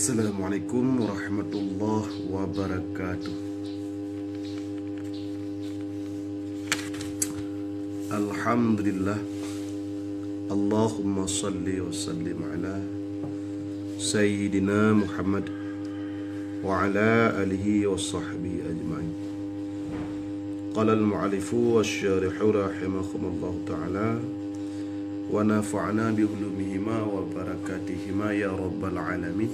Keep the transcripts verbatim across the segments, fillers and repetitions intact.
Assalamualaikum warahmatullahi wabarakatuh. Alhamdulillah. Allahumma salli wa sallim ala Sayyidina Muhammad wa ala alihi wa sahbihi ajma'in. Qala al-mu'allifu wa syarihu rahimahumullahu ta'ala, wa nafa'na bi ulumihima wa barakatihima ya rabbal alamin.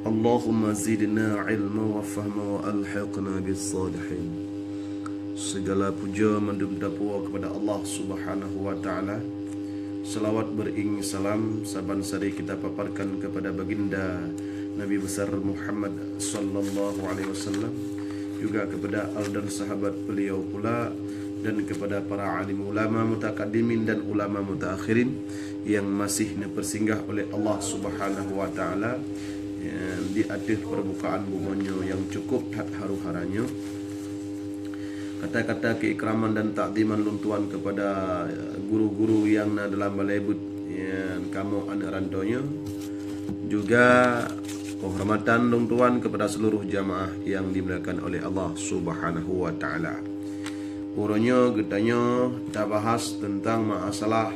Allahumma zidna ilma wa fahma wa alhiqna bis salihin. Segala puja mandum tapuwoe kepada Allah Subhanahu wa Ta'ala. Salawat beriring salam saban sari kita paparkan kepada baginda Nabi besar Muhammad sallallahu alaihi wasallam, juga kepada al dan sahabat beliau pula, dan kepada para alim ulama mutakaddimin dan ulama mutaakhirin yang masih neupeursinggah oleh Allah Subhanahu wa Ta'ala, ya, di ateueh peurmukaan bumoe nyoe nyang cukup that haru-hara nyoe. Kata-kata keikraman dan takziman lôn tuan kepada, eh, guru-guru nyang na dalam balai beuet, ya, kamoe aneuk ranto nyoe. Juga kehormatan lôn tuan kepada seluruh jamaah yang dimuliakan oleh Allah Subhanahu wa Ta'ala. Uroe nyoe geutanyoe tabahas teuntang masalah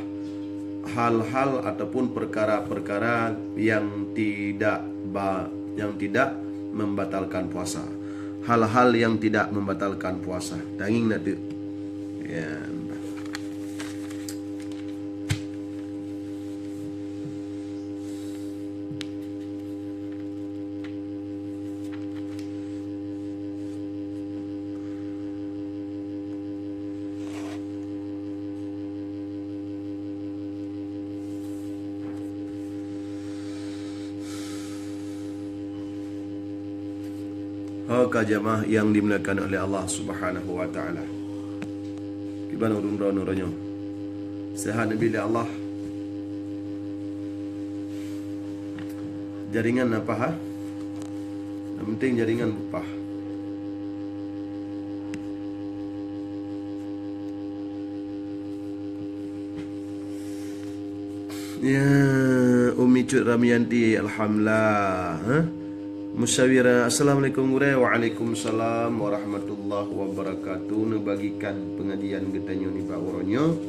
hal-hal ataupun peukara-peukara nyang tidak ba-, nyang tidak membatalkan puasa. Hal-hal yang tidak membatalkan puasa. Tangieng na teuk. Ya. Ho ka jamaah nyang dimuliakan oleh Allah Subhanahu wa Ta'ala. Kiban ureueng droeneuh uroe nyoe? Sehat neubi lé Allah. Jaringan na paih, ha? Nyang penting jaringan beupah. Ya, Umi Cut Ramianti, alhamdulillah, ha? Musyawira, assalamualaikum gurée. Waalaikumsalam warahmatullahi wabarakatuh. Neubagikan pengajian geutanyoe nibak uroe nyoe,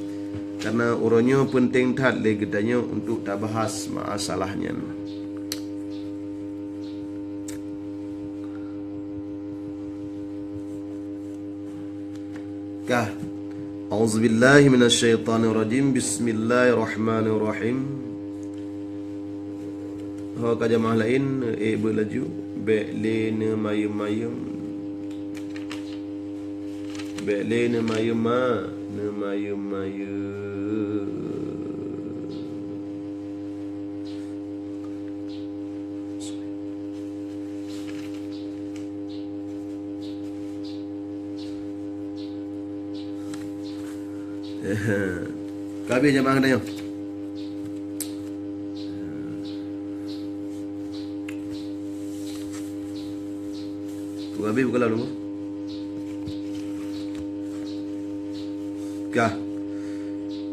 karena uroe nyoe penting that lé geutanyoe untuk tabahas masalah nyan. Kah. A'udzubillahi minasyaitonirrajim. Bismillahirrahmanirrahim. Ho ka jamaah laén, eh, beu laju. Bék lé neumayeuem-mayeuem. Bék lé neumayeuem ma-, neumayeuem-mayeuem. Ka habéh jamaah geutanyoe? Ka habéh bukan lalu? Kah.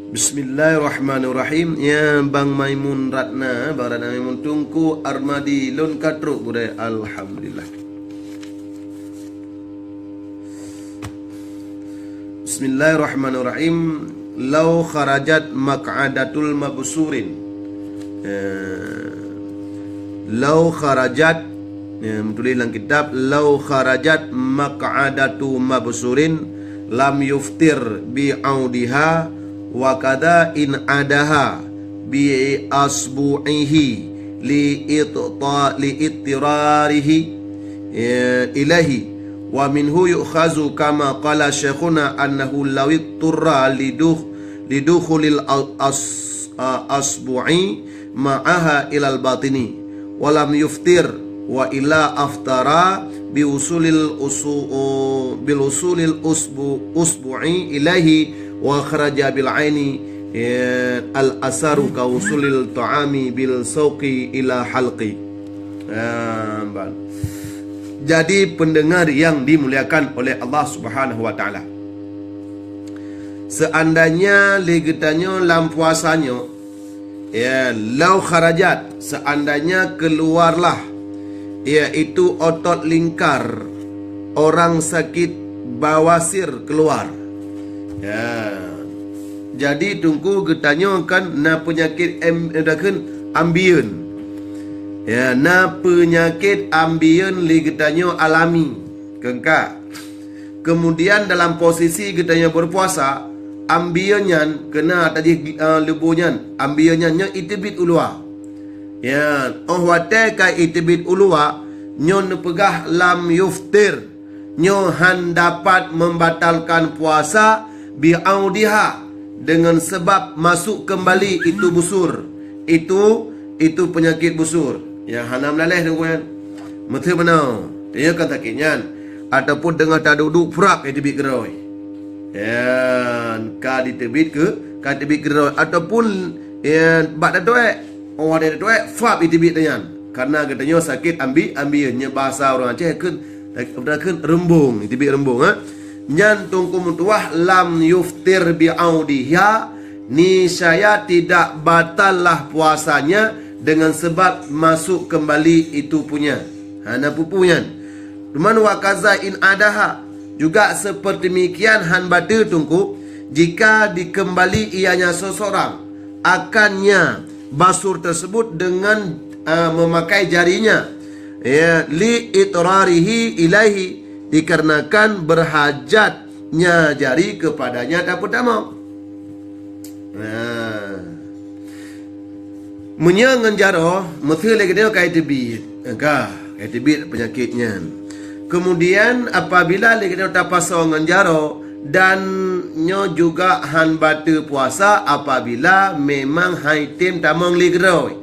Bismillahirrahmanirrahim. Ya, Bang Maimun Ratna, Bang Ratna Maimun, Teungku Armadi, lôn ka trok gurée. Alhamdulillah. Bismillahirrahmanirrahim. Lau kharajat maq'adatul mabsurin. Eh, lau kharajat, ya, meutuléh lam kitab, lau kharajat maq'adatu mabsurin lam yuftir bi audiha wa kadza in adaha bi asbu'ihi li ittiqa-, li ittirarihi, eh, ilaihi. Wa minhu yu'khazu kama qala syaikhuna annahu law itturra liduh-, lidukhulil al-, as-, a-, asbu'i ma'aha ilal batini wa lam yuftir wa illa aftara bi usulil usu-, bil usulil usbu-, usbu'i ilaihi wa kharaja bil aini, eh, al asaru ka usulil ta'ami bil sauqi ila halqi. Ah, ban. Jadi pendengar yang dimuliakan oleh Allah Subhanahu wa Ta'ala. Seandainya lé geutanyoe lam puasa nyoe Ya, lau kharajat, seandainya keluarlah, yaitu otot lingkar orang sakit bawasir keluar. Ya. Jadi, Teungku, geutanyoe kan na peunyakét em-, eh, dah kheun ambien. Ya, na peunyakét ambien lé geutanyoe alami. Keungka. Kemudian dalam posisi geutanyoe berpuasa, ambien nyan keuna tajih, eh, leubu nyan. Ambien nyan nyoe iteubiet u luwa. Ya, óh watée ka iteubiet u luwa, nyoe neupeugah lam yuftir. Nyoe han dapat membatalkan puasa bi'audiha, dengan sebab masuk kembali itu busur. Itu, itu penyakit busur. Ya, hana meulaléh deungon nyan. Meuteumeunoe, teuka kan sakét nyan. Ataupun teungoh taduek-duek prap, ya, teubiet keudroe. Ya, ka diteubiet keu, ka teubiet keudroe. Ataupun, ya, bak tatuek. Oh, ada tatuek, fab iteubiet nyan. Karena geutanyoe sakét ambi-, ambien. Nyoe bahasa ureuëng Aceh kheun, kheun reumbong, iteubiet reumbong, ha. Nyan Teungku meutuwah lam yuftir bi'audiha, niscaya tidak batallah puasanya dengan sebab masuk kembali itu punya. Hana pupu nyan. Cuman wa kaza in adaha, juga seperti demikian han bateue Teungku, jika dikembali ianya seseorang, akannya basur tersebut dengan, ah, memakai jarinya, ya, li itrarihi ilaihi, dikarenakan berhajatnya jari kepadanya tapeutamong. Nah. Meunyoe ngon jaroe, meuseue lé geutanyoe ka iteubiet. Ka, ka iteubiet peunyakét nyan. Kemudian, apabila lé geutanyoe tapasoe ngon jaroe, dan nyoe juga han bateue puasa apabila memang han item tamong lé keudroe.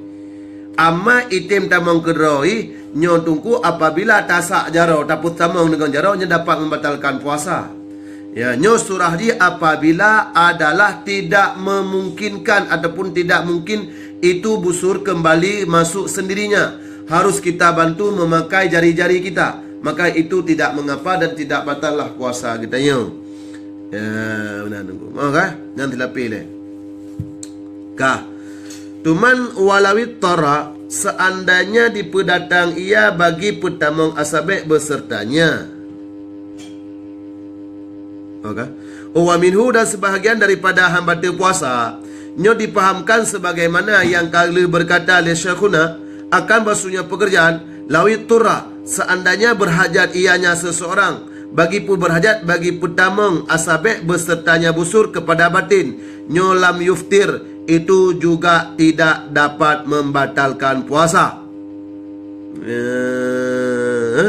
Ama item tamong keudroe, nyoe Teungku apabila tasak jaroe, tapeutamong deungon jaroe, nyoe dapat membatalkan puasa. Ya, nyoe surah jih apabila adalah tidak memungkinkan ataupun tidak mungkin itu busur kembali masuk sendirinya. Harus kita bantu memakai jari-jari kita. Maka itu tidak mengapa dan tidak batallah puasa geutanyoe. Ya, beuna Teungku. Oh, ka? Nyan tilapeh lé. Ka. Cuman walawit tara, seandainya dipeudatang ia bagi peutamong asabek besertanya. Oke. Wa minhu, dan sebahagian daripada han bateue puasa, nyoe dipahamkan sebagaimana nyang ka lheueh beukata lé Syekhuna akan bahwasanya pekerjaan lawit turra, seandainya berhajat ianya seseorang, bagi pu-, berhajat bagi peutamong asabek besertanya busur kepada batin, nyoe lam yuftir, itu juga tidak dapat membatalkan puasa. Eh,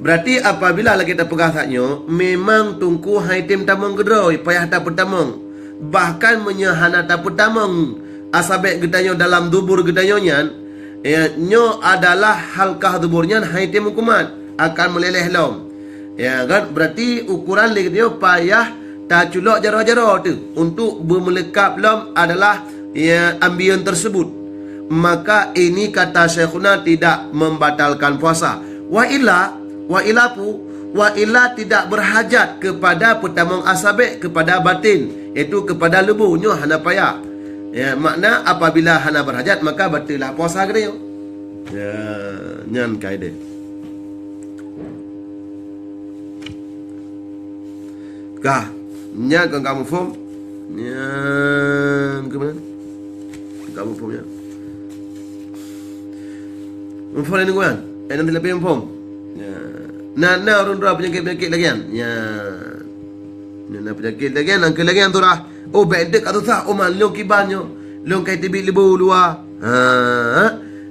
berarti apabila lagée tapeugah saat nyoe, memang Teungku han item tamong keudroe, payah tapeutamong. Bahkan meunyoe hana tapeutamong asabek geutanyoe dalam dubur geutanyoe nyan, ya, nyoe adalah halkah dubur nyan han item huköman, akan meuléléh lom. Ya kan? Berarti ukuran lé geutanyoe payah taculok jaroe-jaroe teuh untuk beumeuleukat lom adalah, ya, ambien tersebut. Maka ini kata Syekhuna tidak membatalkan puasa. Wa illa, wa illa pu, wa illa tidak berhajat kepada peutamong asabek kepada batin, yaitu kepada leubu, nyoe hana payah. Ya, makna apabila hana berhajat, maka batallah puasa geutanyoe. Ya, nyan kaideh. Ka, nyan kon ka muphom. Nyan keunan. Ka muphom nyan. Muphom laén nyan. Eh, nanti lebih muphom. Ya. Nah, nah, ureuëng dua penyakit-penyakit lagée nyan. Ya. Nyan na penyakit lagée nyan, keu lagée nyan tu dah. Oh, bék deuek ka susah. Oh, man lôn kiban nyoe. Lôn kai teubiet leubu luwa. Ha.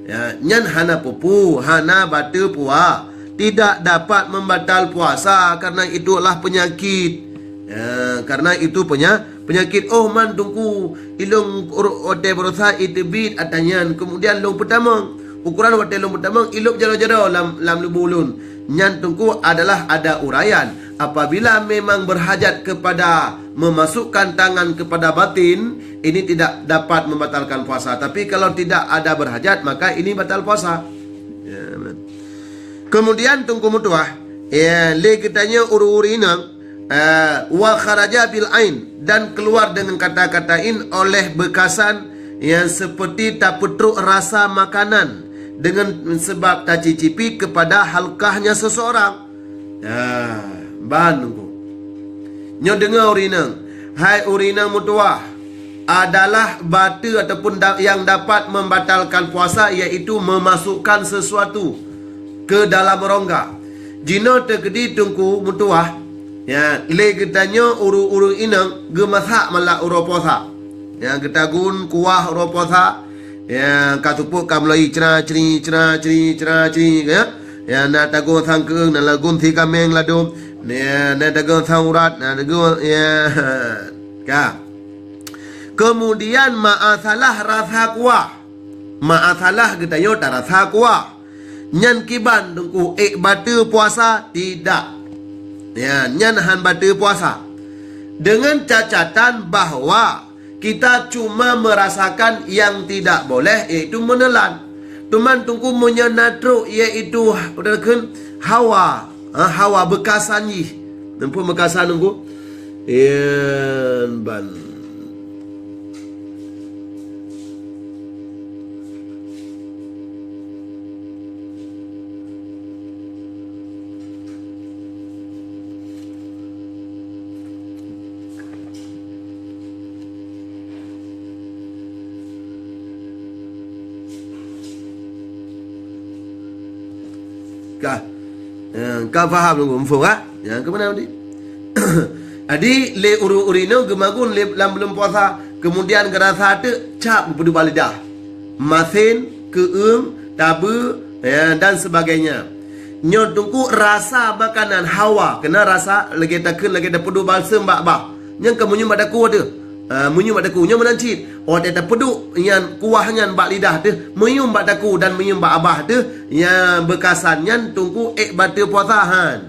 Ya, nyan hana pupu, hana bateue puasa. Tidak dapat membatal puasa karena itu adalah penyakit. Ya, karena itu penya-, penyakit. Oh, man Teungku, ilôn ur-, watée beurasa iteubiet ata nyan, kemudian lôn peutamong. Ukuran watée lôn peutamong, ilôb jaroe-jaroe lam, lam leubu lôn. Nyan Teungku adalah ada uraian. Apabila memang berhajat kepada memasukkan tangan kepada batin, ini tidak dapat membatalkan puasa. Tapi kalau tidak ada berhajat, maka ini batal puasa. Ya, amin. Kemudian Teungku meutuah, ya, lé geutanyoe ureuëng-ureuëng inong, eh, wa kharaja bil ain, dan keluar dengan kata-kata in oleh beukasan yang seperti tapeutrok rasa makanan dengan sebab tacicipi kepada halkahnya seseorang. Ya, ban Teungku. Nyoe deungoe ureueng inong, hai ureueng inong meutuwah, adalah bateue ataupun da-, yang dapat membatalkan puasa, yaitu memasukkan sesuatu ke dalam rongga. Jinoe teukeudi Teungku meutuwah, ya, lé geutanyoe ureueng-ureueng inong geumasak malam uroe puasa. Ya, geutagun kuah uroe puasa, ya, ka seupôt ka mulai cra-cri, cra-cri, cra-cri, ya. Ya, na tagun sang keueung, na lagun si kaméng ladôm. Ya, na tagun sang urat, na tagun, ya. Ka. Kemudian, masalah rasa kuah. Masalah geutanyoe tarasa kuah. Nyan kiban Teungku, ék bateue puasa? Tidak. Ya, nyan han bateue puasa. Dengan catatan bahwa kita cuma merasakan yang tidak boleh, yaitu menelan. Teuma Teungku meunyoe na trok, yaitu, udah kheun hawa, ha, hawa beukasan jih. Teungku beukasan Teungku. Yan ban. Ka. Eh, ka faham Teungku, muphom ka? Ya, keumeunang tadi. Jadi, lé ureueng-ureueng nyoe geumagun lé lam buleuen puasa, kemudian geurasa teuk cap geupeudubah lidah. Masen, keueung, tabeue, ya, dan sebagainya. Nyoe Teungku rasa makanan hawa, keunan rasa lagèe takheun lagèe tapeuduek balsem bak bah. Nyan ka meunyoe bak daku teuh. Ah, meunyoe bak daku, nyoe meunan cit. Watèe tapeuduek nyan kuah nyan bak lidah teuh, meunyoe bak daku dan meunyoe bak bah teuh, nyang beukasan nyan Teungku ék bateue puasa han.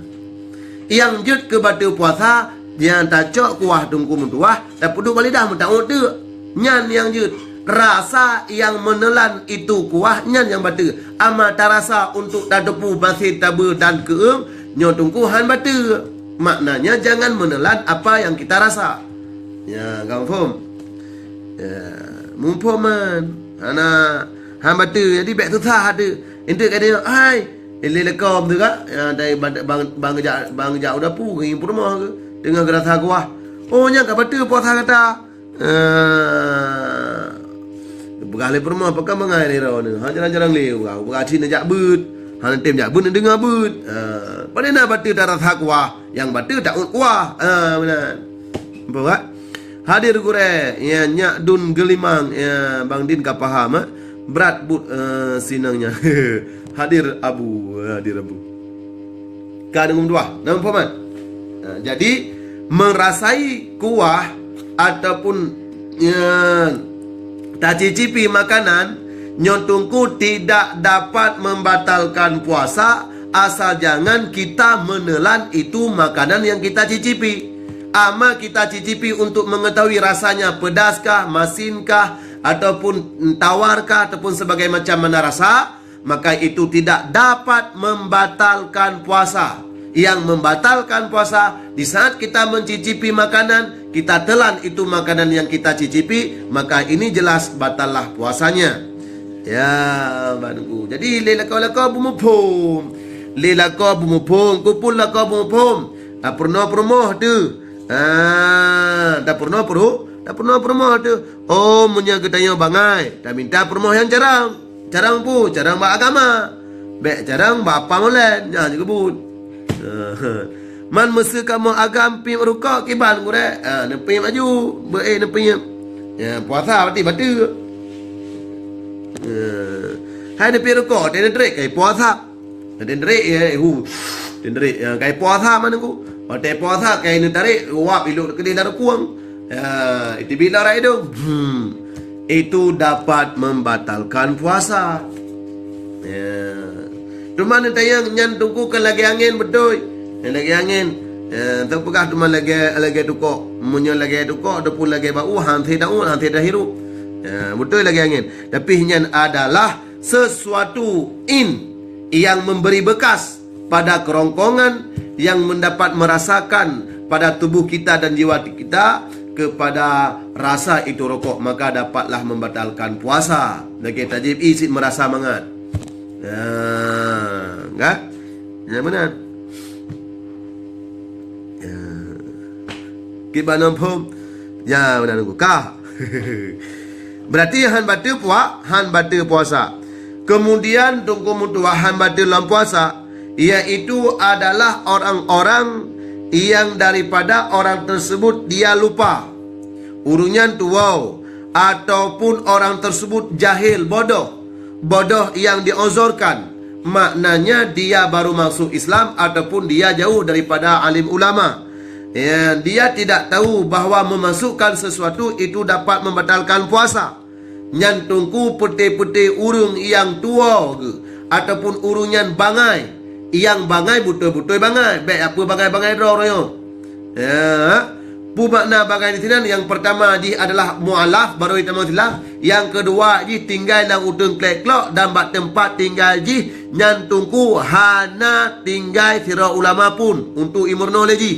Nyang jeuet keu bateue puasa, nyang tacok kuah Teungku meutuwah, tapeuduek bak lidah meutauet teuk. Nyan nyang jeuet. Rasa nyang meunelan itu kuah, nyan nyang bateue. Ama tarasa untuk tateupeue masen, tabeue dan keueung, nyoe Teungku han bateue. Maknanya jangan menelan apa yang kita rasa. Ya, ka muphom? Ya, muphom man. Hana, han bateue, jadi bèk susah teuh. Enteuk ka tanyong, "Hai, lé lakoe teuh ka?" Ya, dari bang, bang, bang jak, bang jak u dapu, ngieng peurumoh keuh. Teungoh geurasa kuah. "Oh, nyan ka bateue puasa gata." Ah, peugah lé peurumoh, "Pakon bangai lé droeneuh? Ha, jarang-jarang lé peugah. Peugah cit neujak beuet. Hana tem jak beuet, neudeungoe beuet." Ah, padahai na bateue tarasa kuah. Nyang bateue tauet kuah. Ah, meunan. Nampak tak? Hadir gurèe, ya, nyak dun geulimang, ya, Bang Din ka paham, eh? Brat buet, eh, sinong nyan. Hadir Abu, hadir Abu. Ka deungon dua, na muphom man? Ha, jadi, merasai kuah ataupun, ya, tacicipi makanan, nyoe Teungku tidak dapat membatalkan puasa, asal jangan kita menelan itu makanan yang kita cicipi. Ama kita cicipi untuk mengetahui rasanya pedaskah, masinkah, ataupun tawarkah, ataupun sebagai macam mana rasa, maka itu tidak dapat membatalkan puasa. Yang membatalkan puasa, di saat kita mencicipi makanan, kita telan itu makanan yang kita cicipi, maka ini jelas batallah puasanya. Ya, Bang Teungku. Jadi, lé lakoe-lakoe beumuphom. Lé lakoe beumuphom, kupul lakoe beumuphom. Tapeurunoe peurumoh teuh. Ha, tapeurunoe peuru-, tapeurunoe peurumoh teuh. Oh, meunyoe geutanyoe bangai, taminta peurumoh nyang carông. Carông peue? Carông bak agama. Bèk carông bak apa molén, nyan jeuet keubuet. Man meuseu kamoe agam piep rukok kiban gurèe. Ah, neupiep aju, beu éh neupiep. Ya, puasa berarti bateue. Ya. Hai neupiep rukok, teuh neutrek kai puasa. Teuh neutrek ya, hu. Teuh neutrek ya, kai puasa man Teungku. Watèe puasa kai neutarek, uap ilok keudeh lam rukueng. Ya, itu bila rai tu. Hmm. Itu dapat membatalkan puasa. Ya. Teuma neutanyong nyan Teungku kan lagèe angén beutôi. Nyan lagèe angén. Ya, teupeugah teuma lagèe, lagèe tukok. Meunyoe lagèe tukok ataupun lagèe bau, han sé tauet, han sé tahirup. Ya, beutôi lagèe angén. Tapi nyan adalah sesuatu in yang memberi bekas pada kerongkongan yang mendapat merasakan pada tubuh kita dan jiwa kita, kepada rasa itu rokok, maka dapatlah membatalkan puasa. Lagèe tajib i cit meurasa mangat. Nah, kan? Nyang meunan. Ya. Kiban phom. Ya, meunan nunggu. Ka. Berarti han bateue pua-, han bateue puasa. Kemudian Teungku meutuwah han bateue lom puasa, yaitu adalah orang-orang yang daripada orang tersebut dia lupa. Ureuëng nyan tuwoe, ataupun orang tersebut jahil, bodoh. Bodoh yang diozorkan, maknanya dia baru masuk Islam ataupun dia jauh daripada alim ulama. Ya, dia tidak tahu bahwa memasukkan sesuatu itu dapat membatalkan puasa. Nyan Teungku peuté-peuté ureuëng nyang tuwoe geuh, ataupun ureuëng nyan bangai. Nyang bangai beutôi-beutôi bangai, bék apeue bangai-bangai droe uroe nyoe. Ya, peue makna bangai di sinan? Nyang peurtama jih adalah mualaf, barô itamong silaf. Nyang keudua jih tinggai lam uteuen klek-klok dan bak teumpat tinggai jih nyan Teungku hana tinggai sidroe ulama pun untuk imeurunoe lé jih.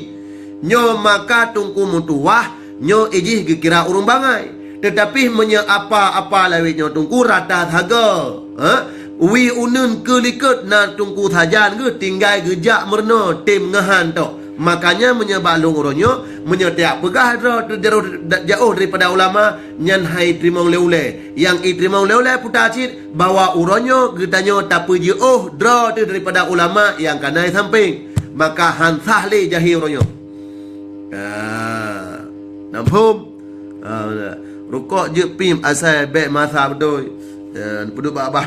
Nyoe maka Teungku meutuwah, nyoe i jih geukira ureuëng bangai. Teutapi meunyoe apa-apa lawét nyoe Teungku rata sagoe, ha? Wie uneuen keu likot na Teungku sajan geuh tinggai geujak meurunoe tem ngeuhan tok. Makanya meunyoe bak lôn uroe nyoe, meunyoe tajak peugah droe teuh jaroh da-, jaoh daripada ulama, nyan han iteurimong lé ulée. Nyang iteurimong lé ulée puta cit bahwa uroe nyoe geutanyoe tapeujiôh droe teuh daripada ulama nyang ka na i sampéng. Maka han sah lé jahé uroe nyoe. Ah, na phom? Ah, rukok jeuet pim asai bék masa beutôi. Ah, peuduek bak babah.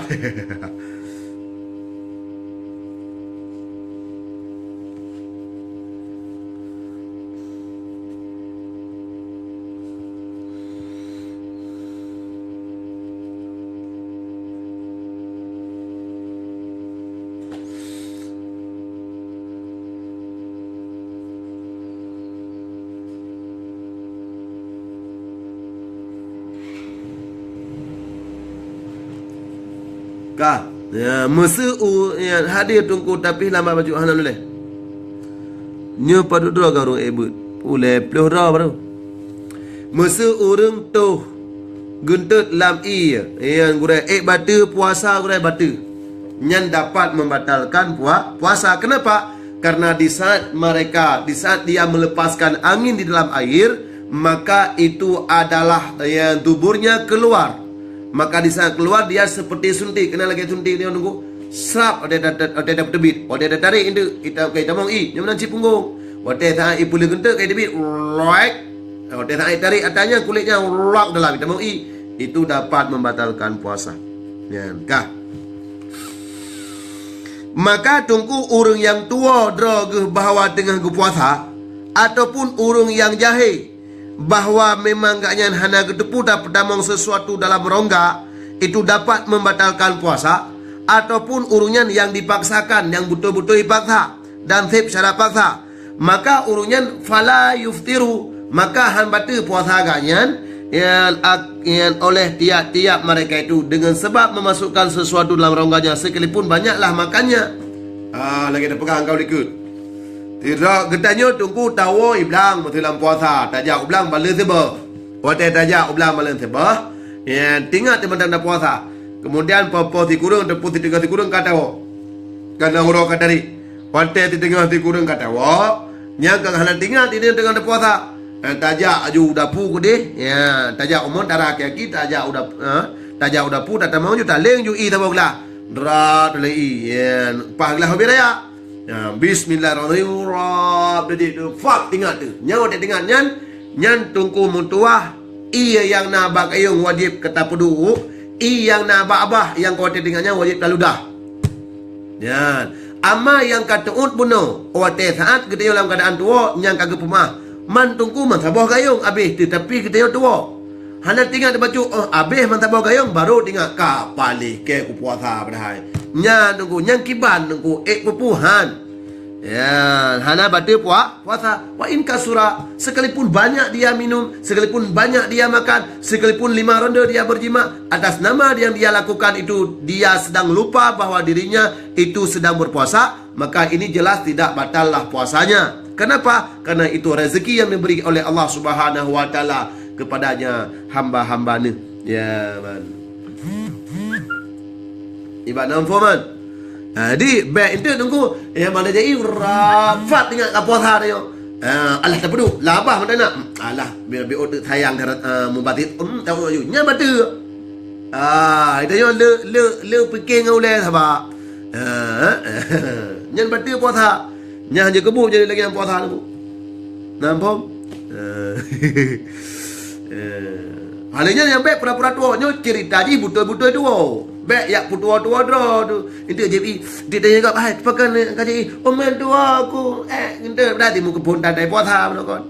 Ka, ya, meuseu u, ya, hadé Teungku tapi lam baju hana luleh. Nyoe padub droe garong ék beuet. Ulée ploh droe baru. Meuseu ureuëng toh geuntot lam ié, ya, gurée ék bateue puasa gurée bateue. Nyan dapat membatalkan pua-, puasa. Kenapa? Karena di saat mereka, di saat dia melepaskan angin di dalam air, maka itu adalah, ya, duburnya keluar. Maka di saat keluar, dia seperti suntik. Keunan lagée suntik nyoe Teungku. Srap, watée da-, da-, watée da-, teubiet. Watée da tarék indeuek, ita-, ka itamong ié. Nyoe meunan cit punggong. Watée saát ié peuleueh geuntot ka iteubiet. Loek. Watée saát itarék ata nyan, kulét nyan, loek dalam, itamong ié. Itu dapat membatalkan puasa. Nyan, ka. Maka Teungku ureuëng nyang tuwoe droe geuh bahwa teungoh geupuasa, ataupun ureuëng nyang jahé bahwa memang gobnyan hana geuteupeue tapeutamong sesuatu dalam rongga, itu dapat membatalkan puasa, ataupun ureuëng nyan nyang dipaksakan, nyang beutôi-beutôi dipaksa, dan seb syarat paksa, maka ureuëng nyan fala yuftiru, maka han bateue puasa gobnyan, yan, ak-, yan oleh tiap-tiap mereka itu dengan sebab memasukkan sesuatu dalam rongganya sekalipun banyaklah makannya. Ah, lagée tapeugah angkau likot. Sidroe geutanyoe Teungku tawoe i blang meuseulam puasa, tajak u blang baleuen seuboh. Watée tajak u blang baleuen seuboh, yan, tingat teumantang na puasa. Kemudian po-po sikureueng, teupeu siteungoh sikureueng ka tawoe. Kana uroe ka tarék. Watée siteungoh sikureueng ka tawoe, nyang ka hana tingat di teungoh puasa. Eh, tajak aju u dapu keudeh, ya, tajak u mon tara aki-aki, tajak u dap-, eh, tajak u dapu, tatamong ju taleng ju ié saboh glah. Dra taleng ié, ya, paih glah ubé raya. Ya, bismillahirrahmanirrahim. Jadi tu, fak tingat tu. Nyoe watée tingat nyan, nyan Teungku meutuwah, ié nyang na bak gayong wajéb ka tapeuduek, ié nyang na bak babah nyang ka watée tingat nyan wajéb taludah. Nyan. Ama nyang ka teuôt bunoe, watée saát geutanyoe lam keuadaan tuwoe nyang ka geupeumah, man Teungku man saboh gayong abéh, teutapi geutanyoe tuwoe. Hana tingat bacut, oh, abéh man saboh gayong, barô tingat ka paléh kée kupuasa padahai. Nyan Teungku, nyang kiban Teungku, ék peue-peue han. Ya, hana bateue pua-, puasa. Wa in kasura, sekalipun banyak dia minum, sekalipun banyak dia makan, sekalipun lima ronde dia berjima, atas nama yang dia lakukan itu, dia sedang lupa bahwa dirinya itu sedang berpuasa, maka ini jelas tidak batallah puasanya. Kenapa? Karena itu rezeki yang diberi oleh Allah Subhanahu wa Taala kepadanya hamba-hamba-Nya. Ya, man. Iban nam foman. Ha, jadi, bèk enteuk teungku, ya, mana jadi rapat ingat ka puasa dia. Ha, alah tapeuduek, labah mata nak. Alah, biar biar otak sayang darat, ha, mubatit. Hmm, tahu laju. Nyan bateue. Ah, itu nyoe le le le pikir ngon ulèe saban. Ha, nyan bateue puasa. Nyan je keubu jadi lagi nyang puasa tu. Nampak? Eh. Eh. Hal nyan nyang bèk pura-pura tuwo. Nyoe cerita jih beutôi-beutôi tuwo. Bèk yak peutuwo-tuwo droe tu. Enteuk J P I, di tanya kat bahai, pakai ni kaji, "Oh, man tuwo aku." Eh, enteuk berarti muka pun tandai puasa mana kon.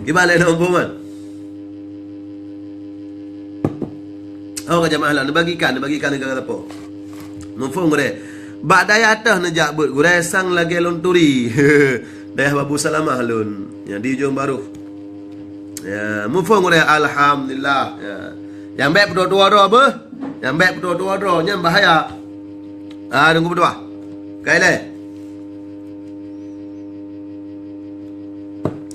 Kiban lé lôn peue man? Oh, ka jamaah lah. Neubagikan, neubagikan keu gata po. Muphom gurèe. Bak dayah teuh neujak beuet gurèe sang lagèe lôn turi. Dayah Babu Salamah lôn. Nyang di Ujong Baruh. Ya, muphom gurèe. Alhamdulillah. Ya. Nyang bèk peutuwo-tuwo droe beuh. Nyang bèk peutuwo-tuwo droe. Nyan bahaya. Ah, deungö peutuwo. Kai lé.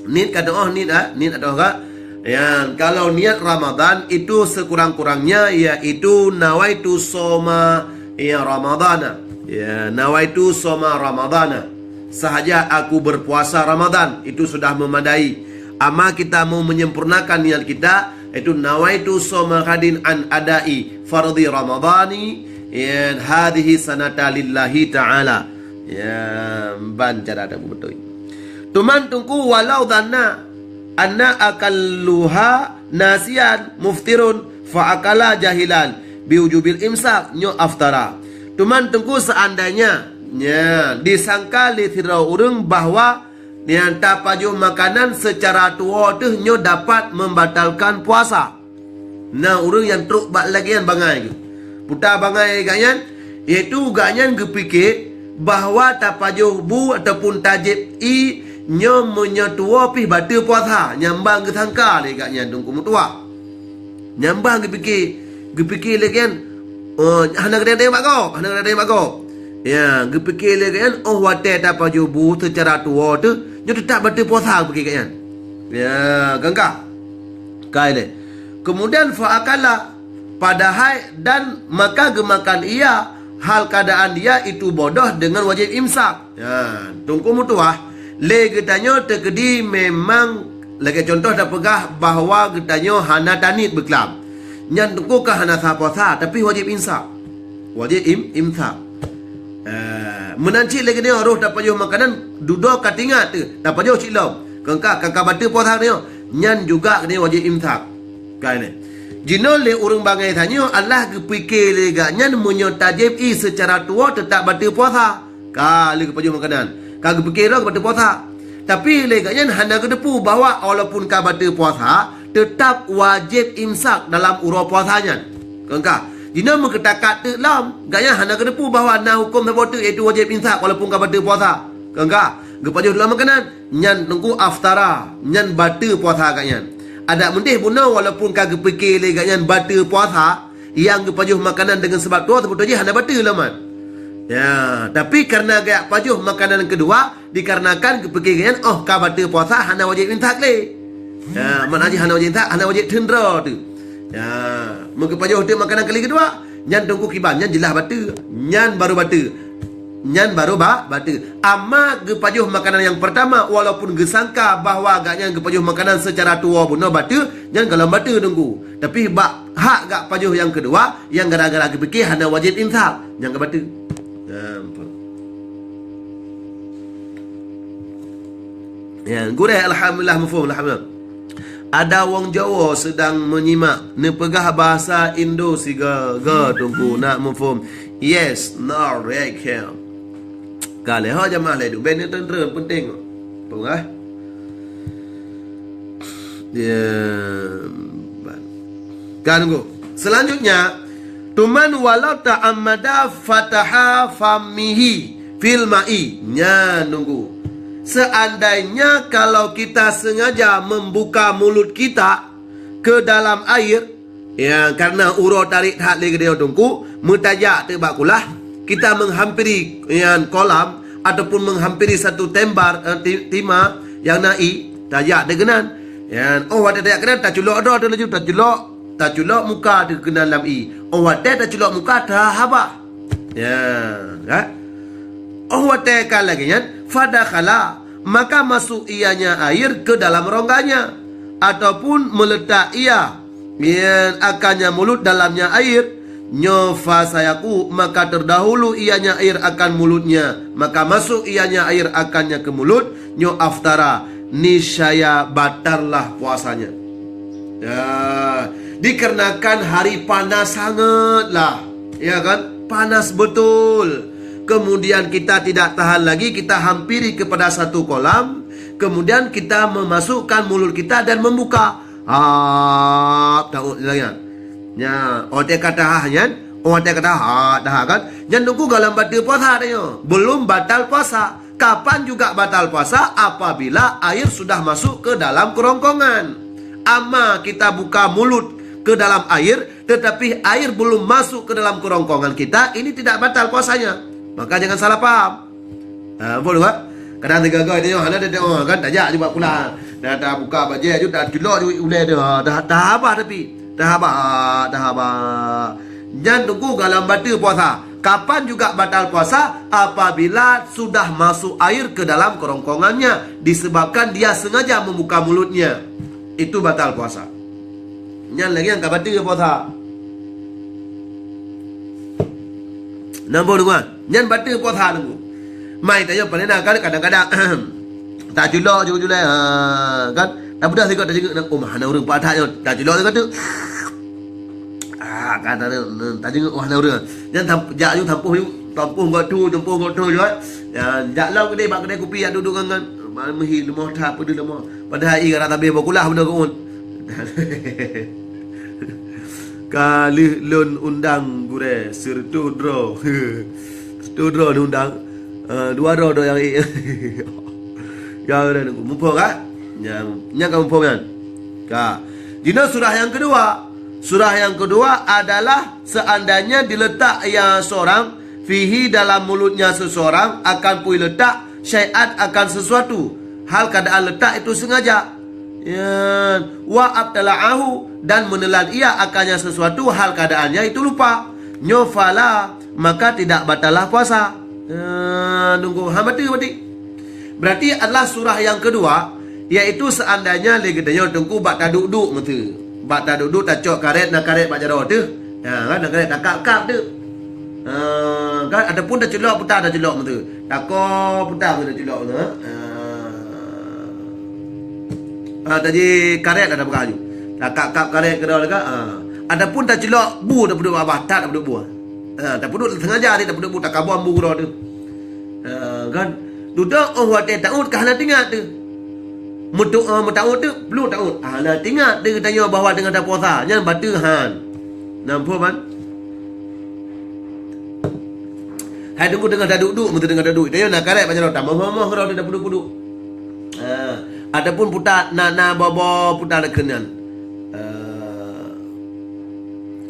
Niet ka tu'oh, niet, ha? Niet atau enggak? Ya, kalau niat Ramadan itu sekurang-kurangnya yaitu nawaitu soma, ya, Ramadana. Ya, nawaitu soma Ramadana. Sahaja aku berpuasa Ramadan, itu sudah memadai. Ama kita mau menyempurnakan niat kita, yaitu nawaitu soma ghadin an adai fardhi Ramadani, ya, hadhihi sanata lillahi ta'ala. Ya, ban cara ada beutôi. Teuma teungku walau dhanna anna akalluha nasiyan muftirun fa akala jahilan biwujubil imsak nyoe aftara. Teuma teungku seandainya, nya, disangka lé sidroe ureuëng bahwa nyang tapajoh makanan seucara tuwoe teuh nyoe dapat membatalkan puasa. Na ureuëng nyang trok bak lagèe nyan bangai geuh. Peue ta bangai lé gobnyan, yaitu gobnyan geupike bahwa tapajoh bu ataupun tajép ié nyoe meunyoe tuwoe pih bateue puasa, nyan ban geusangka lé gobnyan teungku meutuwah. Nyan ban geupike, geupike lagèe nyan, oh, hana keudéh-déh bak gob, hana keudéh-déh bak gob. Ya, geupike lé gobnyan, oh, watèe tapajoh bu seucara tuwoe teuh, nyoe teutap bateue puasa geupike gobnyan. Ya, kan ka? Kai lé. Kemudian fa akala, padahai dan maka geumakan ia, hal keadaan dia itu bodoh dengan wajib imsak. Ya, teungku meutuwah, lé geutanyoe teukeudi memang lagèe contoh tapeugah bahwa geutanyoe hana taniet beuklam. Nyan teungku ka hana sah puasa, tapi wajib imsak. Wajib im-, imsak. Eh, meunan cit lé geutanyoe roh tapajoh makanan, dudoe ka teuingat teuh, tapajoh cit lom. Keu ka, ka, ka bateue puasa geutanyoe, nyan juga geutanyoe wajib imsak. Ka nyan. Jinoe lé ureuëng bangai tanyoe Allah geupike lé gobnyan meunyoe tajép ié seucara tuwoe teutap bateue puasa. Ka lheueh geupajoh makanan. Ka geupike lom geupajoh puasa. Tapi lé gobnyan hana geuteupeue bahwa walaupun ka bateue puasa, teutap wajéb imsak dalam uroe puasa nyan. Kon ka? Jinoe meukeutakat teuk lom, gobnyan hana geuteupeue bahwa na huköm saboh teuk, yaitu wajéb imsak walaupun ka bateue puasa. Kon ka? Geupajoh lom makanan, nyan teungku aftara, nyan bateue puasa gobnyan. Adak meudeh bunoe walaupun ka geupike lé gobnyan bateue puasa, nyang geupajoh makanan deungon sabab tuwoe, seubeutoi jih hana bateue lom nyan. Ya, tapi kareuna geujak pajoh makanan keudua, dikarenakan geupike gobnyan, oh, ka bateue puasa, hana wajéb imsak lé. Ya, makna jih hana wajéb imsak, hana wajéb theun droe teuh. Ya, meugeupajoh teuk makanan kali keudua, nyan teungku kiban, nyan jeulaih bateue, nyan baru bateue. Nyan baru ba-, bateue. Ama geupajoh makanan nyang peurtama, walaupun geusangka bahwa gobnyan geupajoh makanan seucara tuwoe bunoe bateue, nyan golom bateue teungku. Tapi bak hak gak pajoh nyang keudua, nyang gara-gara geupike hana wajéb imsak, nyan ka bateue. Nah, nampak. Ya, gurèe, alhamdulillah, muphom, alhamdulillah. Ada wong Jawa sedang menyimak, neupeugah bahasa Indo siga-ga teungku, nak muphom. Yes, no, right, can. Ka lheueh ho jamaah lé duek, bèk neutreun-treun, penting. Peugah. Ya, ban. Kan teungku. Selanjutnya, teuma walau ta'ammada fataha famihi fil ma'i. Nyan teungku. Seandainya kalau kita sengaja membuka mulut kita ke dalam air, ya, karena uroe tarék that lé geutanyoe teungku, meutajak teuk bak kulah, kita menghampiri, ya, kolam ataupun menghampiri satu tembar, eh, ti-, tima nyang na ié, tajak teuk keunan. Ya, oh watée tajak keunan, taculok droe teuk laju, taculok, taculok muka teuk keunan lam ié. Oh watée taculok muka, tahabah. Ya, kan? Oh watée ka lagée nyan, fadakhala, maka masuk ianya air ke dalam rongganya, ataupun meletak ia, ya, akannya mulut dalamnya air, nyoe fasayaku, maka terdahulu ianya air akan mulutnya, maka masuk ianya air akannya ke mulut, nyoe aftara, niscaya batallah puasanya. Ya, dikarenakan hari panas sangatlah, ya kan? Panas betul. Kemudian kita tidak tahan lagi, kita hampiri kepada satu kolam, kemudian kita memasukkan mulut kita dan membuka. Ah, tahu lagi. Ya, oh watée ka tahah nyan, oh watée ka tahah, tahah kan? Nyan teungku golom bateue puasa tanyoe. Belum batal puasa. Kapan juga batal puasa? Apabila air sudah masuk ke dalam kerongkongan. Ama kita buka mulut ke dalam air, tetapi air belum masuk ke dalam kerongkongan kita, ini tidak batal puasanya. Maka jangan salah paham. Ha, ampôn, Mak. Kadang teugagai tanyoe, hana teudoa kan, tajak ju bak kulah. Dah, dah buka bajée ju, dah culok ju ulée tu. Ha, dah, dah habah tapi. Dah habah, dah habah. Nyan teungku golom bateue puasa. Kapan juga batal puasa? Apabila sudah masuk air ke dalam kerongkongannya, disebabkan dia sengaja membuka mulutnya. Itu batal puasa. Nyan lagée nyang ka bateue puasa. Nampak, teungku? Nyan bateue puasa, teungku. Mai tanyoe paléng na kan, kadang-kadang taculok ju ulée, ha, kan? Tapeugah sigoe tajeungeuek, oh, hana ureuëng pat that nyoe. Taculok sigoe teuk. Ah, kan, tajeungeuek, oh, hana ureuëng. Nyan tam-, jak ju tampoh ju, tampoh gok tu, tampoh gok tu ju, eh. Ya, jak lom keudeh bak keudè kupi, jak duek-duek ngon, ngon. Meuhi leumoh that, peudeuh leumoh. Padahai ié rata beh boh kulah beuna geuun. Ka lheueh lôn undang gurée sireutôh droe. Sireutôh droe lôn undang. Eh, dua droe, droe nyang ék. Ya, udah nunggu. Muphom ka? Nyan, nyan ka muphom nyan. Ka. Jinoe surah nyang keudua. Surah nyang keudua adalah seandainya diletak ia seorang, fihi, dalam mulutnya seseorang, akan pui letak, syai'an, akan sesuatu. Hal keadaan letak itu sengaja. Ya, wa abtala'ahu, dan menelan ia akannya sesuatu hal keadaannya itu lupa. Nyoe fala, maka tidak batalah puasa. Ya, nunggu hamba tu berarti. Berarti adalah surah yang kedua, yaitu seandainya lé geutanyoe teungku bak taduek-duek meutu. Bak taduek-duek tacok karet, na karet bak jaroe teuh. Ya, kan, na karet takap-kap teuh. Ha, kan, ataupun taculok puta taculok meutu. Tako puta meutu taculok meutu. Ha. Ha, taji karet ada peugah ju. Takap-kap karet keudroe dekat. Ha. Ataupun taculok bu tapeuduek bak babah, tak tapeuduek bu. Ha, tapeuduek sengaja teuh tapeuduek bu, takabom bu keudroe teuh. Ha, kan? Dudoe óh watée taôt ka hana teuingat teuh. Meutu-, eh, meutaôt teuh, peuleueh taôt. Hana teuingat teuh geutanyoe bahwa teungoh tapuasa. Nyan bateue han. Nampak, ban? Hai teungku teungoh taduek-duek, meuteungoh taduek. Tanyoe na karet bak jaroe, tamoh-moh keudroe teuh tapeuduek-peuduek. Ha, ataupun puta, na, na boh-boh puta nakeunan. Eh,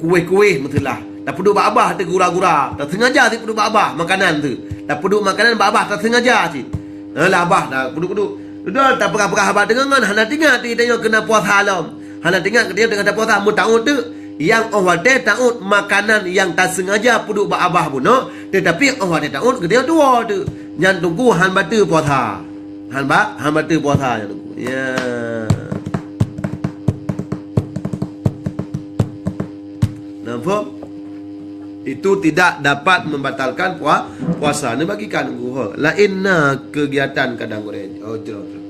kueh-kueh meutulah. Tapeuduek bak babah teuh gura-gura. Tasengaja cit peuduek bak babah makanan teuh. Tapeuduek makanan bak babah tasengaja cit. Eh, lah babah dah peuduek-peuduek. Udah tapeugah-peugah haba teungoh ngon hana teuingat teuh tanyoe keunan puasa lom. Hana teuingat geutanyoe teungoh tapuasa meutaôt teuh. Nyang óh watée taôt makanan nyang tasengaja peuduek bak babah bunoe, teutapi óh watée taôt geutanyoe tuwoe teuh. Nyan teungku han bateue puasa. Han ba-, han bateue puasa nyan teungku. Ya. Nampak? Itu tidak dapat membatalkan pua-, puasa. Ni bagi kan teungku. Laén na kegiatan kadang goreng. Oh, jroh, jroh.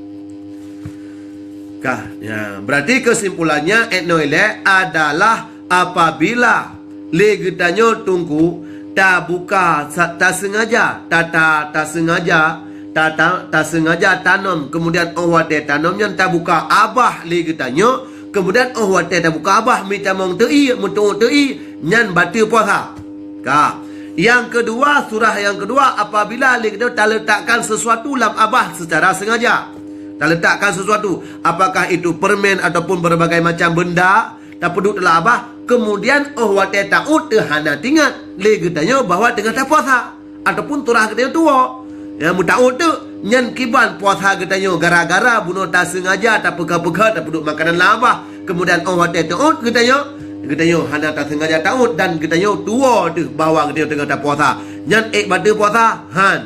Kah, ya. Berarti kesimpulannya, etnoe ilée adalah apabila lé geutanyoe teungku tabuka sa-, tasengaja, ta-, ta-, tasengaja, ta-, ta-, tasengaja tanom, kemudian óh watée tanom nyan tabuka babah lé geutanyoe, kemudian óh watée tabuka babah meutamong teuh ié, meutuôt teuh ié, nyan bateue puasa. Ka. Nyang keudua, surah nyang keudua, apabila lé geutanyoe taletakkan sesuatu lam abah secara sengaja. Taletakkan sesuatu, apakah itu permen ataupun berbagai macam benda, tapeuduek lam abah, kemudian óh watée taôt teuh hana teuingat lé geutanyoe bahwa teungoh tapuasa ataupun turah geutanyoe tuwoe. Ya, meutaôt teuh nyan kiban puasa geutanyoe gara-gara bunoe tasengaja tapeugah-peugah tapeuduek makanan lam abah. Kemudian óh watée taôt geutanyoe, geutanyoe hana tasengaja taôt dan geutanyoe tuwoe teuh bahwa geutanyoe teungoh tapuasa. Nyan ék bateue puasa? Han.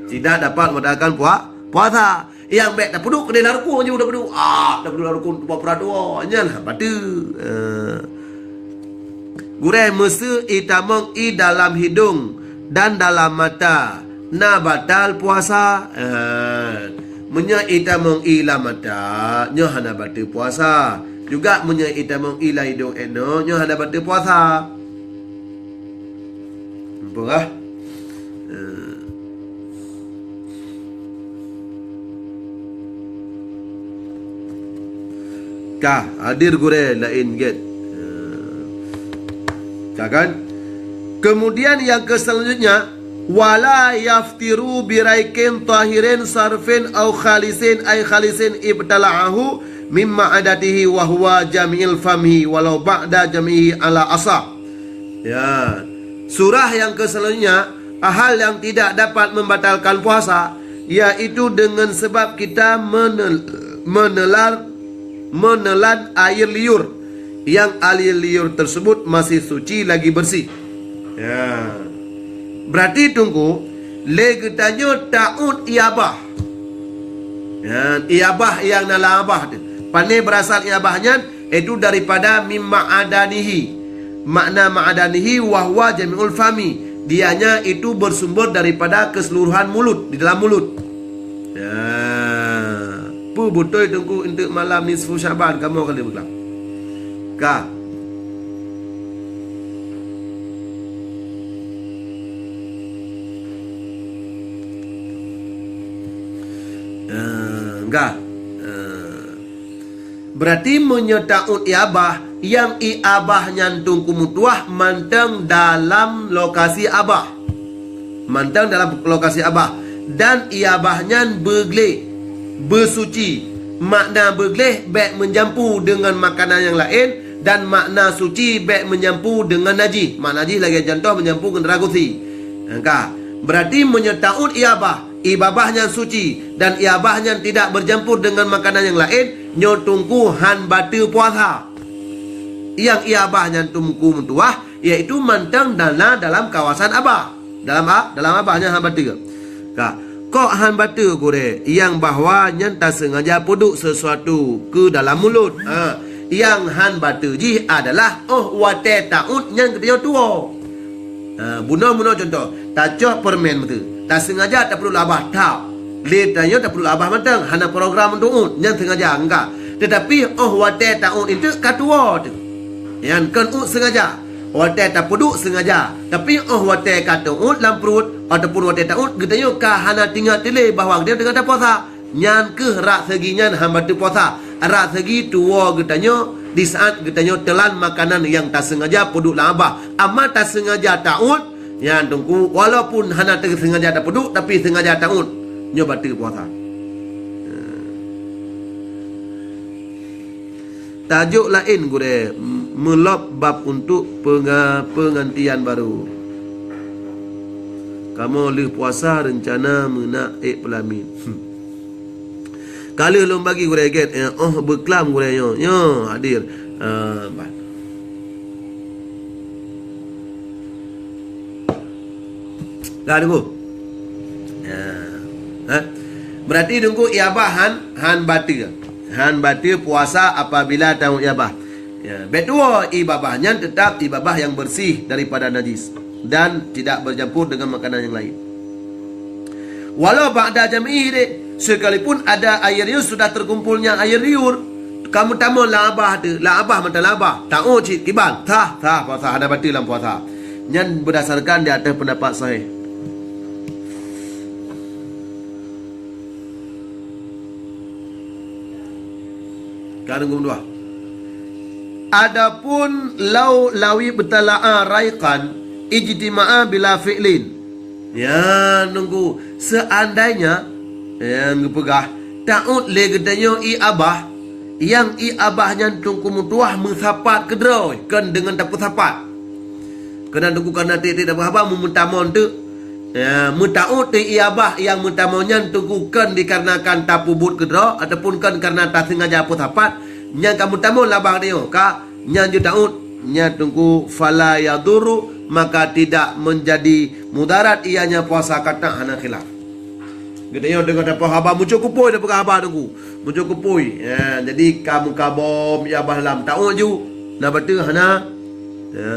Tidak dapat membatalkan pua-, puasa. Nyang bék tapeuduek keudeh lam rukun jih tapeuduek. Ah, tapeuduek lam rukun, tupa pura tuwoe. Nyan han bateue. Eh. Gurée, meuseu itamong ié dalam hidong dan dalam mata, na batal puasa? Eh. Meunyoe itamong ié lam mata, nyoe hana bateue puasa. Juga meunyoe itamong ié lam hidong ék noe, nyoe hana bateue puasa. Nampak kah? Eh. Ka, hadir gurée laén gét. Eh. Ka kan? Kemudian yang ke selanjutnya, wala yaftiru biraikin tahirin sarfin au khalisin ay khalisin ibtala'ahu mimma adatihi wa huwa jami'il famhi walau ba'da jami'ihi ala asah. Ya. Surah yang ke selanjutnya, hal yang tidak dapat membatalkan puasa, yaitu dengan sebab kita menel-, menelar, menelan air liur, yang air liur tersebut masih suci lagi bersih. Ya. Berarti Teungku, lé geutanyoe taôt ié abah. Ya, ié abah nyang na lam abah teuh. Pané berasal ié abah nyan? Itu daripada mim ma'adanihi. Makna ma'adanihi wa huwa jami'ul fami. Dianya itu bersumber daripada keseluruhan mulut, di dalam mulut. Ya. Peue beutôi Teungku, untuk malam nisfu Syaban kamoe ka lheueh beuklam? Ka. Eh, enggak. Eh, berarti meunyoe taôt ié abah, nyang ié abah nyan Teungku meutuwah mantong dalam lokasi abah. Mantong dalam lokasi abah. Dan ié abah nyan beugleh, beusuci. Makna beugleh bék meujampu deungon makanan nyang laén, dan makna suci bék meujampu deungon najih. Makna jih lagée contoh meujampu ngon darah gusi. Ka. Berarti meunyoe taôt ié abah, ié babah nyan suci, dan ié babah nyan tidak bercampur dengan makanan yang lain, nyoe Teungku han bateue puasa. Nyang ié babah nyan Teungku meutuwah, yaitu mantong na dalam kawasan babah. Dalam a-, dalam babah nyan han bateue. Ka. Kok han bateue gurée, nyang bahwa nyan tasengaja peuduek sesuatu keu dalam mulut. Ha, nyang han bateue jih adalah óh watée taôt nyan geutanyoe tuwoe. Ha, bunoe-bunoe contoh, tacok peureumén meuteue, tasengaja tapeuduek lam babah, tap. Lé tanyoe tapeuduek lam babah mantong, hana program untuk uet, nyan sengaja, enggak. Teutapi óh watée taôt eunteuk ka tuwoe teuh. Nyan kon uet sengaja. Watée tapeuduek sengaja, tapi óh watée ka teuôt lam pruet ataupun watée taôt, geutanyoe ka hana teuingat lé bahwa geutanyoe teungoh tapuasa. Nyan kheueh rot seugi nyan han bateue puasa. Rot seugi tuwoe geutanyoe di saát geutanyoe teulan makanan nyang tasengaja peuduek lam babah. Ama tasengaja taôt, nyan Teungku, walaupun hana teusengaja tapeuduek, tapi sengaja taôt, nyoe bateue puasa. Tajok laén gurée, meulôb bab untuk peunga-, peungantian barô. Kamoe lheueh puasa reuncana meunak ék peulamin. Ka lheueh lôn bagi gurée gét, eh, óh beuklam gurée nyoe. Nyoe hadir. Ah, bah. Ka Teungku? Ya. Ha? Berarti Teungku ié babah han, han bateue. Han bateue puasa apabila taôt ié babah. Ya, bék tuwoe, ié babah nyan teutap ié babah nyang beureuséh daripada najis dan tidak bercampur dengan makanan yang lain. Walau ba'da jam'ihi deh, sekalipun ada air liur sudah terkumpulnya air liur, kamoe tamong lam babah teuh, lam babah mantong lam babah, taôt cit kiban, sah, sah puasa, hana bateue lam puasa. Nyan berdasarkan di atas pendapat sahih. Ka Teungku meutuwah. Adapun lau lawi beutala'a raiqan, ijtima'a bila fi'lin. Ya, nunggu. Seandainya, ya, geupeugah, ta'ud lé geutanyoe ié abah, nyang ié abah nyan Teungku meutuwah meusapat keudroe, kon deungon tapeusapat. Keunan Teungku kana tieb-tieb tapeuhaba meumeutamong teuk. Ya, meuta'ud teuh ié abah nyang meutamong nyan Teungku kon dikarenakan tapeubuet keudroe ataupun kon kareuna tasengaja peusapat, nyang ka meutamong lam abah geutanyoe ka Nyan jeuet ta'ud, nyan Teungku, fala yadhurru, maka tidak menjadi mudarat ianya puasa, kata hana khilaf. Geutanyoe deungon tapeuhaba muncul kupôi, tapeugah haba Teungku. Muncul kupôi. Ya, jadi ka meukaboe, ya bah lam ta'ud ju. Na bateue hana. Ya,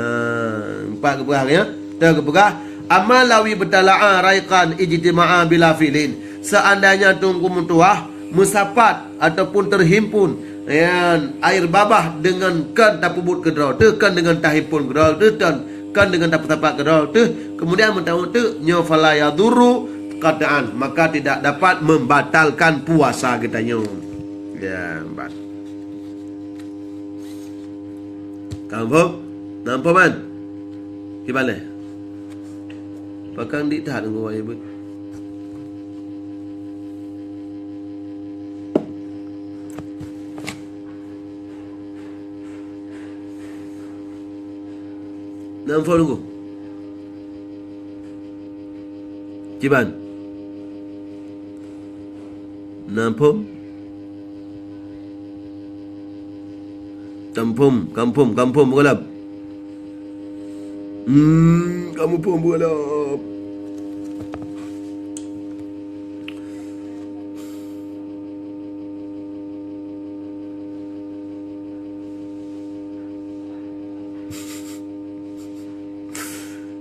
empat geupeugah ya. Teu geupeugah, amma lawi btala'a raiqan ijtima'a bila fi'lin. Seandainya Teungku meutuwah meusapat ataupun teuhimpun, ya, air babah deungon kon tapeubuet keudroe teuh, kon deungon tahimpun keudroe teuh, kon, kon deungon tapeusapat keudroe teuh, keumudian meuta'ud teuk nyoe fala yadhurru qat'an, maka tidak dapat membatalkan puasa geutanyoe. Ya, empat. Ka muphom? Na muphom kan? Kiban lé? Pakon dik that ngon wai beut. Na muphom Teungku? Kiban? Na muphom? Ka muphom, ka muphom, ka muphom beugalap. Hmm, ka muphom beugalap.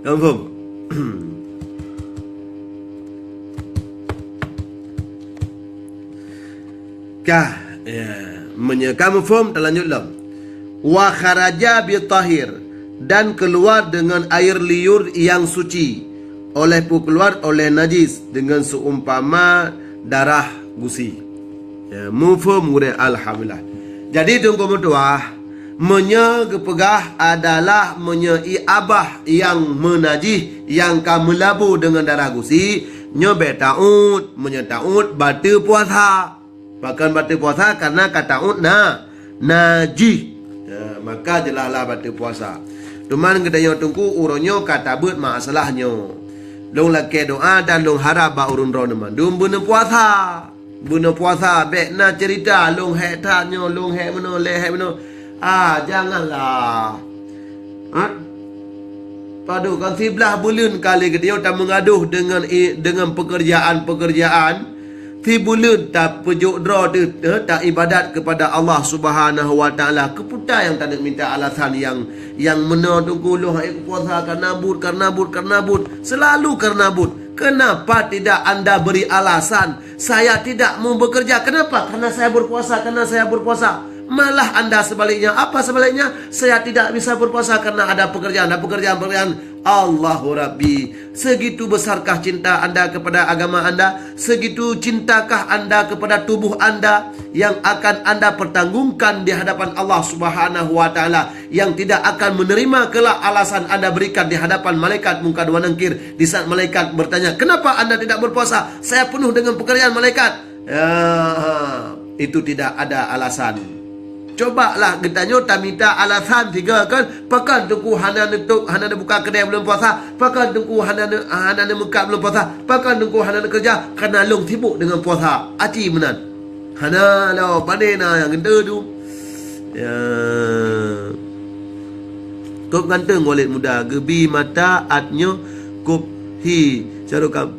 Ka muphom? Ka, ya, meunyoe ka muphom, talanjut lom. Wa kharaja bi tahir, dan keluar dengan air liur yang suci, oleh pu-, keluar oleh najis, dengan seumpama darah gusi. Ya, muphom gurée, alhamdulillah. Jadi Teungku meutuwah, meunyoe geupeugah adalah meunyoe ié abah nyang meunajih nyang ka meulabu deungon darah gusi, nyoe bék ta'ud, meunyoe ta'ud bateue puasa. Pakon bateue puasa? Kareuna ka ta'ud na, najih. Ya, maka jeulaih lah bateue puasa. Teuma geutanyoe Teungku uroe nyoe ka tabeuet masalah nyoe. Lôn lakée doá dan lôn harab bak ureuëng droeneuh mandum beuneupuasa. Beuneupuasa, bék na ceurita, lôn hék that nyoe, lôn hék meunoe, lé hék meunoe. Ah, janganlah. Ha? Padub kan siblaih buleuen kali geutanyoe tameungadoh deungon i-, deungon peukeurjaan-peukeurjaan. Sibuleuen tapeujok droe teuh, eh, taibadat keupada Allah Subhanahu wa Taala. Keupeue nyang taneuk minta alasan nyang, nyang meunoe Teungku lôn hana kupuasa kareuna buet, kareuna buet, kareuna buet. Selalu kareuna buet. Kenapa tidak anda beri alasan? Saya tidak mau bekerja. Kenapa? Karena saya berpuasa, karena saya berpuasa. Malah anda sebaliknya. Apa sebaliknya? Saya tidak bisa berpuasa karena ada pekerjaan, ada pekerjaan, pekerjaan. Allahu Rabbi, segitu besarkah cinta anda kepada agama anda? Segitu cintakah anda kepada tubuh anda yang akan anda pertanggungkan di hadapan Allah Subhanahu wa Taala? Yang tidak akan menerima kelak alasan anda berikan di hadapan malaikat Mungkar wa Nakir di saat malaikat bertanya, "Kenapa anda tidak berpuasa?" "Saya penuh dengan pekerjaan, malaikat." Ya, itu tidak ada alasan. Cobalah geutanyoe tamita alasan tiga kan, pakon Teungku hana neutup, hana neubuka keudè buleuen puasa, pakon Teungku hana neu-, hana neumeukat buleuen puasa, pakon Teungku hana neukeureuja, kareuna lôn sibuk deungon puasa. Aci meunan. Hana lom, pane na nyang geutanyoe tu. Ya. Kop ganteng Walid Muda, geubi mata at nyoe kop hi. Syahrul Kam-,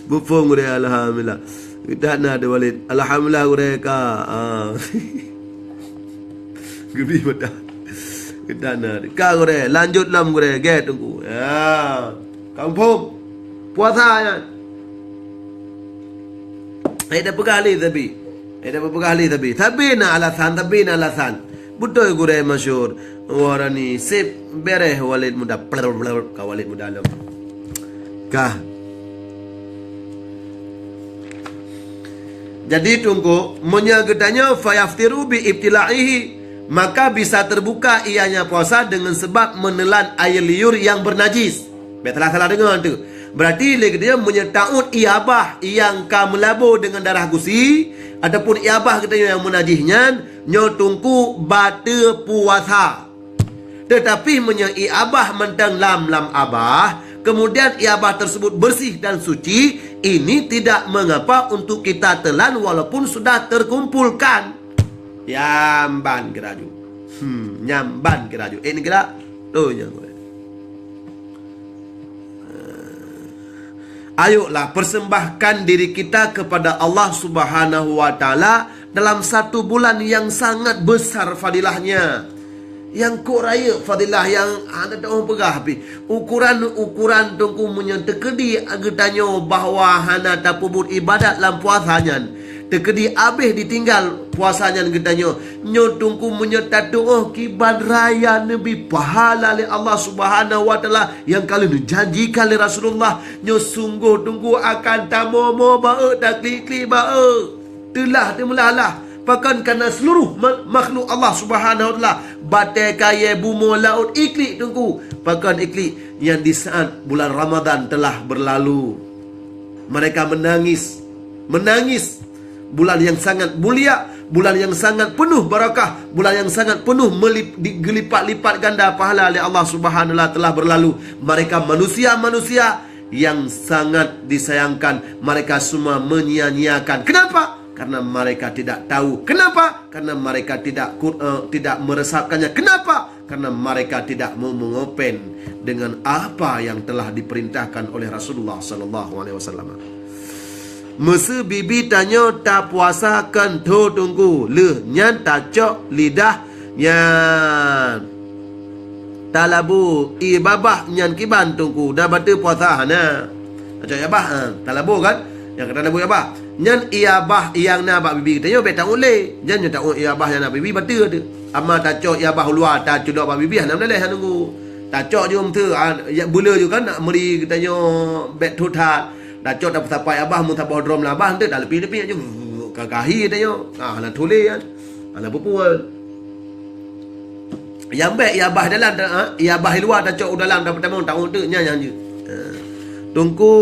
beuphon gurée, alhamdulillah. Geutanyoe ada Walid. Alhamdulillah gurée ka. Ah. Geubi mata. Geutanyoe ada. Ka gurée, lanjut lom gurée, gét Teungku. Ya. Ka muphom? Puasa nyan. Hai dah peugah lé sabe. Hai dah peugah lé sabe. Sabe na alasan, sabe na alasan. Beutôi gurée masyhur. Warani seb bereh Walid Muda. Plur, plur, ka Walid Muda lom. Kah. Jadi Teungku, meunyoe geutanyoe fayaftiru bi ibtila'ihi, Maka bisa terbuka ianya puasa dengan sebab menelan air liur yang bernajis. Bèk salah-salah deungoe tu. Berarti lé geutanyoe meunyoe taôt ie abah nyang ka meulabô deungon darah gusi, ataupun ie abah geutanyoe nyang meunajih nyan, nyoe teungku bateue puasa. Tetapi meunyoe ie abah mantong lam, lam abah, kemudian ie abah tersebut bersih dan suci, ini tidak mengapa untuk kita telan walaupun sudah terkumpulkan. Nyang ban geuraju. Hmm, nyang ban geuraju. Eh, ni geura. Tu nyang. Ayolah, persembahkan diri kita kepada Allah Subhanahu wa Taala dalam satu bulan yang sangat besar fadilahnya. Nyang kok rayeuk fadilah nyang hana teupeugah pih. Ukuran-ukuran teungku meunyoe teukeudi geutanyoe bahwa hana tapeubuet ibadat lam puasa nyan, teukeudi abéh ditinggai puasa nyan geutanyoe, nyoe teungku meunyoe tatuoh kiban raya neubi pahala lé Allah Subhanahu wa Taala nyang ka lheueh neujanjikan lé Rasulullah, nyoe sunggoh teungku akan tamoe-moe baeu, taklik-klik baeu. Teulah teumeulalah, pakon kana seluruh ma-, makhluk Allah Subhanahu wa Taala, batée kayée bumoe laôt iklik teungku, pakon iklik nyang di saat bulan Ramadan telah berlalu. Mereka menangis, menangis. Bulan yang sangat mulia, bulan yang sangat penuh barakah, bulan yang sangat penuh melip-, di-, geulipat-lipat ganda pahala lé Allah Subhanahu wa Taala telah berlalu. Mereka manusia-manusia yang sangat disayangkan, mereka semua menyia-nyiakan. Kenapa? Karena mereka tidak tahu. Kenapa? Karena mereka tidak ku-, eh, tidak meresapkannya. Kenapa? Karena mereka tidak mau mengopen dengan apa yang telah diperintahkan oleh Rasulullah sallallahu alaihi wasallam. Meuseu bibi tanyoe tapuasa keu tho teungku, lheueh nyan tacok lidah nyan. Talabô ie babah nyan kiban teungku, na bateue puasa hana. Tacok ie babah, ha, talabô kan? Nyang ka talabô ie babah. Nyan ie babah nyang na bak bibi geutanyoe bèk taôt lé. Nyan nyoe taôt ie babah nyang na bibi bateue teuh. Ama tacok ie babah u luwa tacudok bak bibi hana meuleleh teungku. Tacok jeuem teuh, ha, ya, beuleu ju kan nak meuri geutanyoe bèk thot that. Tacok tapeusapat ie babah, meusaboh drom lam babah, enteuk talepih-lepih ju, ka gahi geutanyoe. Ha, hana thot lé kan. Hana peue-peue. Nyang bèk ie babah dalam, ha, ie babah luwa tacok u dalam tapeutamong taôt teuk nyan nyang jeuet. Ha. Teungku,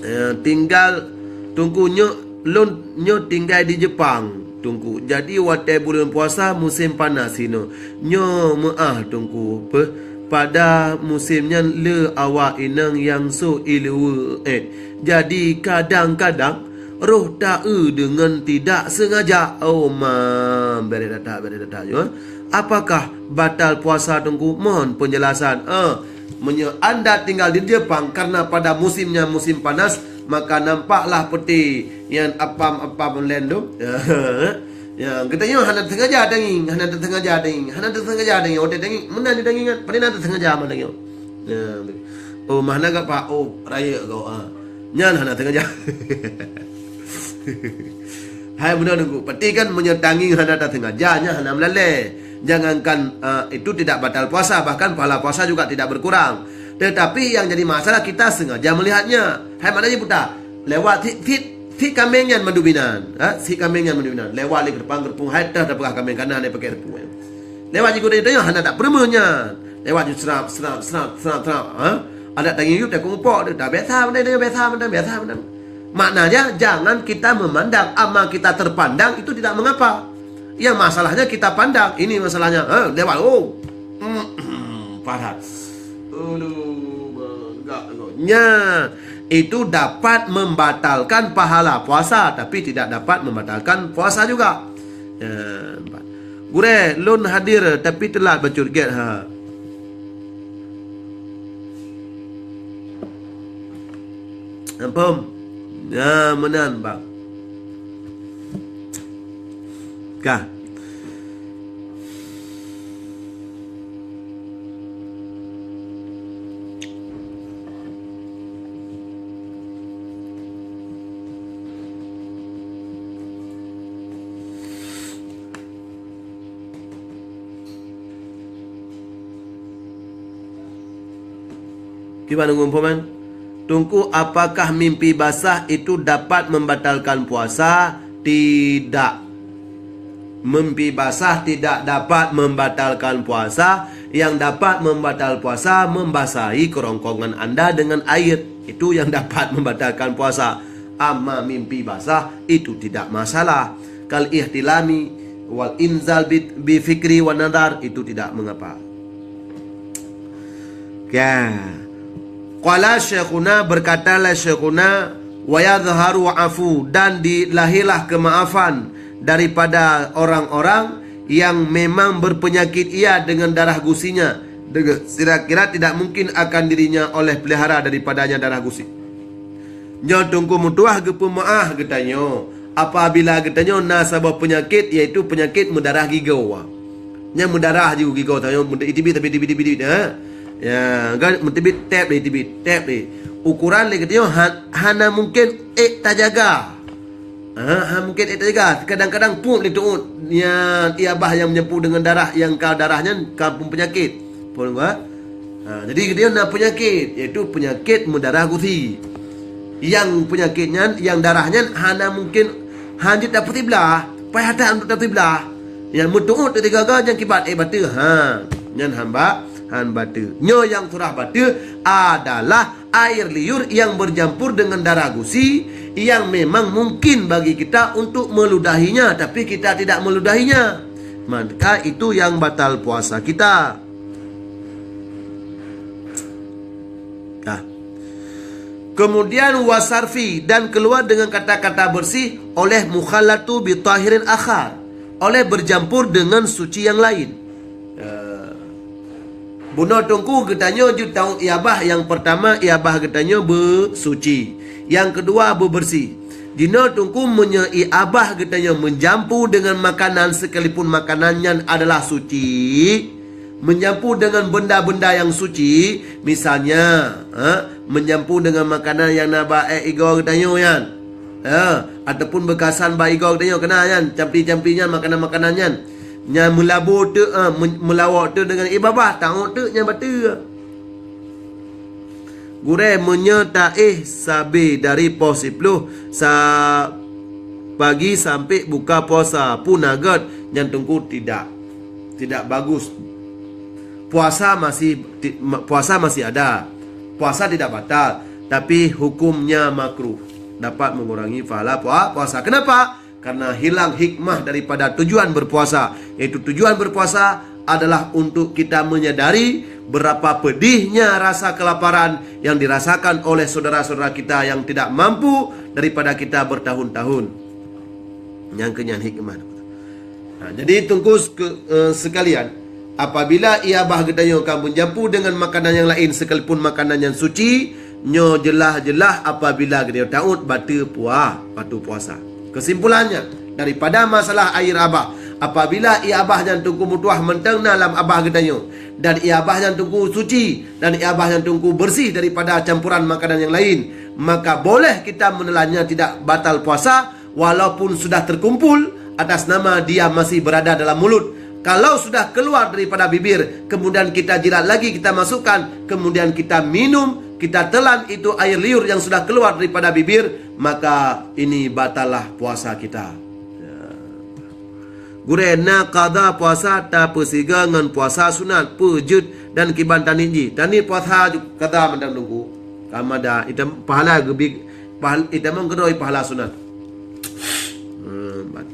eh, tinggal, teungku nyoe, lôn nyoe tinggai di Jepang, teungku. Jadi watèe buleuen puasa musém panas inoe. Nyoe meu'ah teungku, peuh pada musém nyan le awak inong nyang sôk ileue, eh. Jadi kadang-kadang roh ta-eu deungon tidak sengaja. Oh, ma, bèrèh that-that, bèrèh that-that, yo. Apakah batal puasa teungku? Mohon penjelasan. Eh, meunyoe anda tinggal di Jepang karena pada musimnya musim panas, maka nampaklah peuti nyang apam-apam lén tu. Ya, geutanyoe hana teusengaja tangieng, hana teusengaja tangieng, hana teusengaja tangieng, watèe tangieng, meunan tangieng kan, padahai na teusengaja meunan tangieng. Ya, oh, mah na gak pak, oh, rayeuk kau, ah. Nyan hana teusengaja. Hai beuna teungku, peuti kan meunyoe tangieng hana teusengaja, nyan hana meulalé. Jangankan, eh, itu tidak batal puasa, bahkan pahala puasa juga tidak berkurang. Tetapi yang jadi masalah kita sengaja melihatnya. Hai maknanya buta, lewat sit, sit, sit kaméng nyan mandum inan. Ha? Sit kaméng nyan mandum inan. Lewat lé keudepan geureupeung, hai teuh tapeugah kaméng kana hana pakai reupung. Lewat jiku tanyoe hana tak peureumeuh nyan. Lewat ju serap, serap, serap, serap, serap. Ha? Adak tangieng yub takong upok tu. Dah biasa mantong, biasa mantong, biasa mantong. Maknanya, jangan kita memandang, ama kita terpandang itu tidak mengapa. Yang masalahnya kita pandang. Ini masalahnya. Ha? Lewat. Oh. Padat. Aduh, enggak, enggak. Nya, itu dapat membatalkan pahala puasa, tapi tidak dapat membatalkan puasa juga. Ya, empat. Gurèe, lôn hadir tapi teulat bacut gèt ha. Ampôn. Ya, meunan, bang. Kah. Kiban nunggu info, man? Teungku, apakah mimpi basah itu dapat membatalkan puasa? Tidak. Mimpi basah tidak dapat membatalkan puasa. Yang dapat membatal puasa, membasahi kerongkongan anda dengan air. Itu yang dapat membatalkan puasa. Amma mimpi basah, itu tidak masalah. Kal ihtilami wal inzal bi, bi fikri wa nadhar, itu tidak mengapa. Ya. Qala Syekhuna, berkatalah Syekhuna, "Wa yadhharu afu," dan dilahirlah kemaafan daripada orang-orang yang memang berpenyakit ia dengan darah gusinya, dengan kira-kira tidak mungkin akan dirinya oleh pelihara daripadanya darah gusi. Nyoe Teungku meutuah geupeumaáh geutanyoe apabila geutanyoe na saboh peunyakit, yaitu peunyakit meudarah gigoe. Nyang meudarah ju gigoe tanyoe, meudarah tibit, tibit, tibit, tibit, ha? Ya, kan meutibit teb lé, tibit teb lé. Ukuran lé geutanyoe ha-, hana mungken ék tajaga. Ha, ha mungken ék tajaga. Kadang-kadang pun lé tuut nyan, ié abah nyang meujampu deungon darah nyang ka darah nyan ka peunyakit. Pun, ha? Ha, jadi geutanyoe na peunyakit, yaitu peunyakit meudarah gusi. Nyang peunyakit nyan, nyang darah nyan hana mungken han jeuet tapeusiblah, payah that untuk tapeusiblah. Nyang meutuut teugaga nyang kiban ék bateue, ha, nyan han ba-, han bateue. Nyoe nyang surah bateue adalah air liur yang bercampur dengan darah gusi yang memang mungkin bagi kita untuk meludahinya, tapi kita tidak meludahinya. Maka itu yang batal puasa kita. Nah. Kemudian wasarfi, dan keluar dengan kata-kata bersih oleh mukhalatu bi tahirin akhar, oleh bercampur dengan suci yang lain. Ya. Bunoe Teungku geutanyoe jeuet taôt ié abah, nyang pertama ié abah geutanyoe beusuci, nyang keudua beubeureuséh. Jinoe Teungku meunyoe ié abah geutanyoe meujampu deungon makanan sekalipun makanan nyan adalah suci, meujampu deungon benda-benda nyang suci, misalnya, ha, meujampu deungon makanan nyang na bak ék igoe geutanyoe nyan, ha, ataupun beukasan bak igoe geutanyoe keunan nyan, campli-campli nyan, makanan-makanan nyan. Nyan meulabô teuk, ha, meu-, meulawok teuk deungon ié babah, taôt teuk nyan bateue. Gurée, meunyoe taéh sabé dari poh siploh sa-, pagi sampoe buka puasa pun na gét, nyan Teungku tidak, tidak bagus. Puasa masih ti-, ma-, puasa masih ada. Puasa tidak batal, tapi hukumnya makruh. Dapat mengurangi pahala pua-, puasa. Kenapa? Karena hilang hikmah daripada tujuan berpuasa, yaitu tujuan berpuasa adalah untuk kita menyadari berapa pedihnya rasa kelaparan yang dirasakan oleh saudara-saudara kita yang tidak mampu daripada kita bertahun-tahun. Nyang keu nyan hikmah. Nah, jadi Teungku seke-, eh, sekalian, apabila ié abah geutanyoe ka meujampu deungon makanan nyang laén sekalipun makanan nyang suci, nyoe jeulaih-jeulaih apabila geutanyoe taôt bateue pua-, bateue puasa. Kesimpulannya, daripada masalah air abah, apabila ié abah nyan Teungku meutuah mantong na lam abah geutanyoe, dan ié abah nyan Teungku suci, dan ié abah nyan Teungku beureuséh daripada campuran makanan nyang laén, maka boleh kita menelannya tidak batal puasa, walaupun sudah terkumpul atas nama dia masih berada dalam mulut. Kalau sudah keluar daripada bibir, kemudian kita jilat lagi, kita masukkan, kemudian kita minum, kita telan itu air liur yang sudah keluar daripada bibir, maka ini batallah puasa kita. Ya. Gurée, na qadha puasa tapeusigoe ngon puasa sunat, peue jeuet dan kiban taniet jih. Taniet puasa ju-, qadha mantong Teungku. Ka mada, itam-, pahala geubi Pahal-, itamong keudroe pahala sunat. Hmm, bat.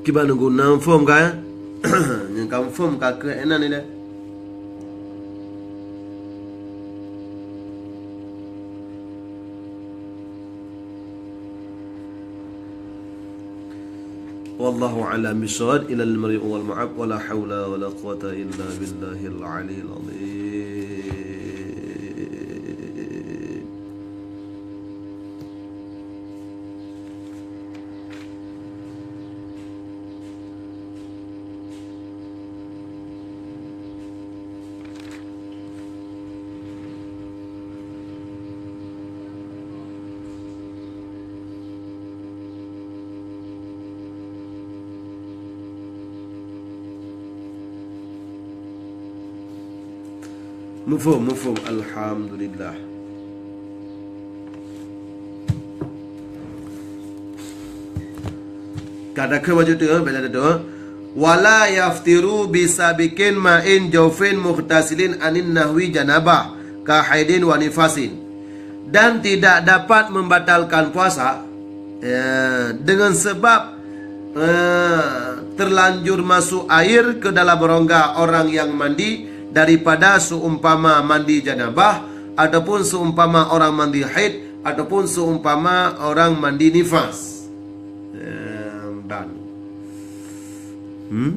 Kiban Teungku, na muphom ka, eh? Nyang ka muphom ka keu inan ilée. Wallahu a'lam bishawab. Ilal mar'i wal ma'ab. Wala haula wala quwwata illa billahil aliyyil azim. Muphom, muphom. Alhamdulillah. Ka takheun bacut tu, eh, baca tu, eh. "Wala yaftiru bisabiqin ma'in jaufin mughtasilin anin nahwi janabah ka haidin wa nifasin." Dan tidak dapat membatalkan puasa, ya, dengan sebab, eh, terlanjur masuk air ke dalam rongga orang yang mandi daripada seumpama mandi janabah ataupun seumpama orang mandi haid ataupun seumpama orang mandi nifas. Eh, dan. Hmm?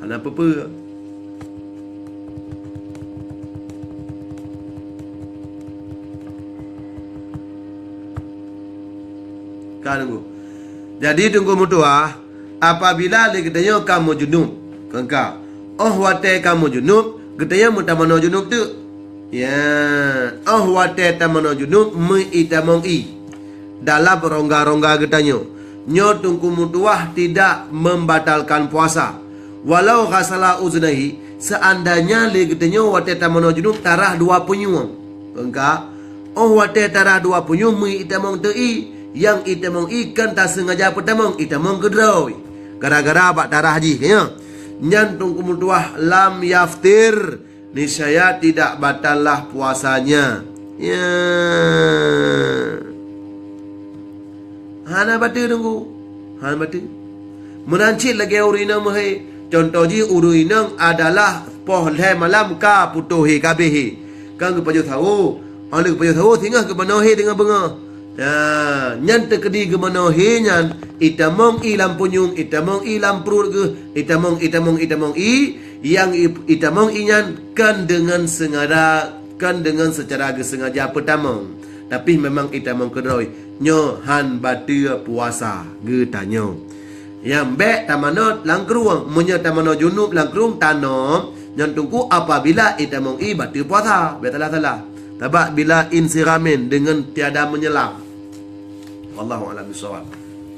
Hana peue-peue. Ka Teungku. Jadi Teungku meutuah, apabila lé geutanyoe ka meujunub, keungka, óh watée ka meujunub, geutanyoe meutamanoe junub teuk. Ya, óh watée tamanoe junub, meu itamong ié dalam rongga-rongga geutanyoe. Nyoe Teungku meutuah tidak membatalkan puasa. Walau ghasala uznaihi, seandainya lé geutanyoe watée tamanoe junub tarah dua punyueng. Keungka, óh watée tarah dua punyueng meu itamong teuk ié, nyang itamong ié kon taseungaja peutamong, itamong keudroe. Gara-gara bak tarah jih, ya. Nyan Teungku meutuah lam yaftir, niscaya tidak batallah puasanya. Ya. Hana bateue Teungku. Hana bateue. Meunan cit lagée ureuëng inong meuhé. Contoh jih ureuëng inong adalah poh lhée malam ka putôh hé, ka abéh hé. Ka geupajoh sawo. Óh lheueh geupajoh sawo singoh geumanoe hé deungon beungoh. Ya, nyan teukeudi geumanoe hé nyan, itamong ié lam punyueng, itamong ié lam pruet geuh, itamong, itamong, itamong ié, nyang i-, itamong ié nyan kon deungon seungara, kon deungon seucara geuseungaja peutamong, tapi memang itamong keudroe. Nyoe hán bateue puasa geutanyoe. Nyang bék tamanoe lam krueng. Meunyoe tamanoe junub lam krueng tanom, nyan Teungku apabila itamong ié bateue puasa. Bék salah-salah. Sabab bila insiramin, deungon tiada menyelam. Wallahu a'lam bishawab.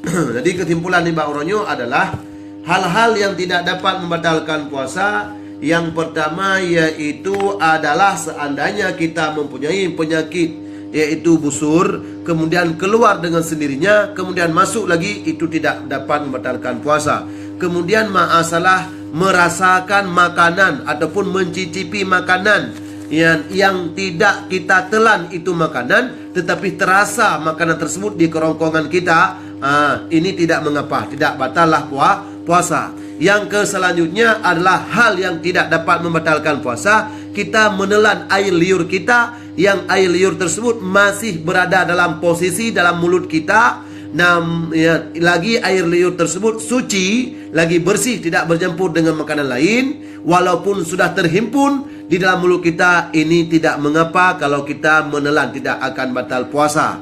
Jadi kesimpulan nibak uroe nyoe adalah hal-hal yang tidak dapat membatalkan puasa. Yang pertama yaitu adalah seandainya kita mempunyai penyakit yaitu busur, kemudian keluar dengan sendirinya, kemudian masuk lagi, itu tidak dapat membatalkan puasa. Kemudian masalah merasakan makanan ataupun mencicipi makanan yang, yang tidak kita telan itu makanan, tetapi terasa makanan tersebut di kerongkongan kita, ah, ini tidak mengapa, tidak batallah pua-, puasa. Yang ke selanjutnya adalah hal yang tidak dapat membatalkan puasa, kita menelan air liur kita, yang air liur tersebut masih berada dalam posisi dalam mulut kita, nam-, ya, lagi air liur tersebut suci, lagi bersih, tidak bercampur dengan makanan lain, walaupun sudah terhimpun di dalam mulut kita, ini tidak mengapa kalau kita menelan, tidak akan batal puasa.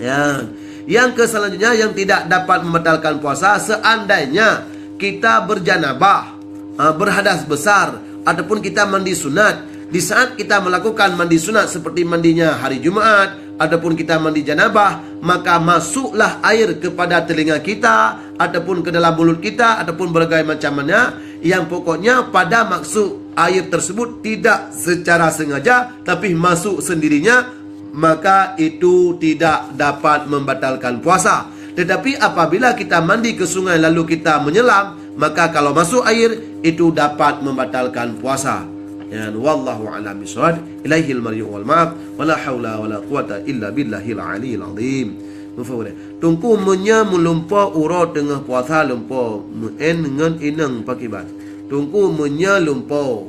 Ya. Yang ke selanjutnya yang tidak dapat membatalkan puasa, seandainya kita berjanabah, ah, berhadas besar, ataupun kita mandi sunat. Di saat kita melakukan mandi sunat seperti mandinya hari Jumat, ataupun kita mandi janabah, maka masuklah air kepada telinga kita, ataupun ke dalam mulut kita, ataupun berbagai macam mana, yang pokoknya pada maksud air tersebut tidak secara sengaja, tapi masuk sendirinya, maka itu tidak dapat membatalkan puasa. Tetapi apabila kita mandi ke sungai lalu kita menyelam, maka kalau masuk air, itu dapat membatalkan puasa. Ya, wallahu a'lam bishawab. Ilaihil marji'u wal ma'ab. Wala haula wala quwata illa billahil aliyil azim. Mufaham? Teungku, meunyoe meulumpoe uroe teungoh puasa, lumpoe meu'en ngon inong pakiban? Teungku, meunyoe lumpoe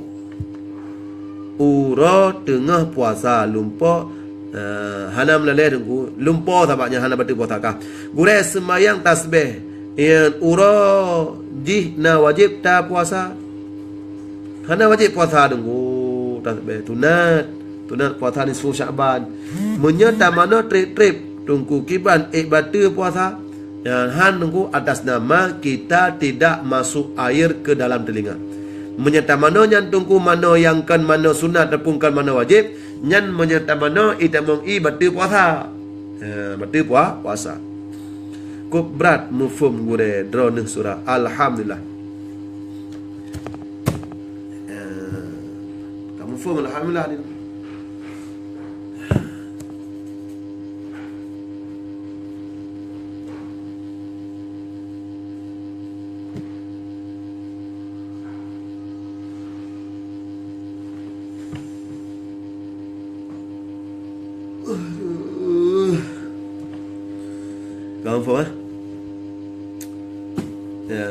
uroe teungoh puasa, lumpoe, eh, hana meulaleh Teungku, lumpoe sabab nyan hana bateue puasa kah? Gurée seumayang tasbeh, nyan uroe jih na wajéb tapuasa? Hana wajéb puasa Teungku, tasbeh, sunat, sunat puasa nisfu Sya'ban. Meunyoe tamanoe treb-treb Teungku, kiban ék bateue puasa? Nyan hán Teungku, atas nama kita tidak masuk air ke dalam telinga. Meunyoe tamanoe nyan Teungku manoe nyang kon manoe sunat ataupun kon manoe wajéb, nyan meunyoe tamanoe itamong ié bateue puasa. Ha, bateue pua-, puasa. Kok brat muphom gurée droeneuh surah. Alhamdulillah. Ha. Alhamdulillah. Kamu faham, eh? Ya.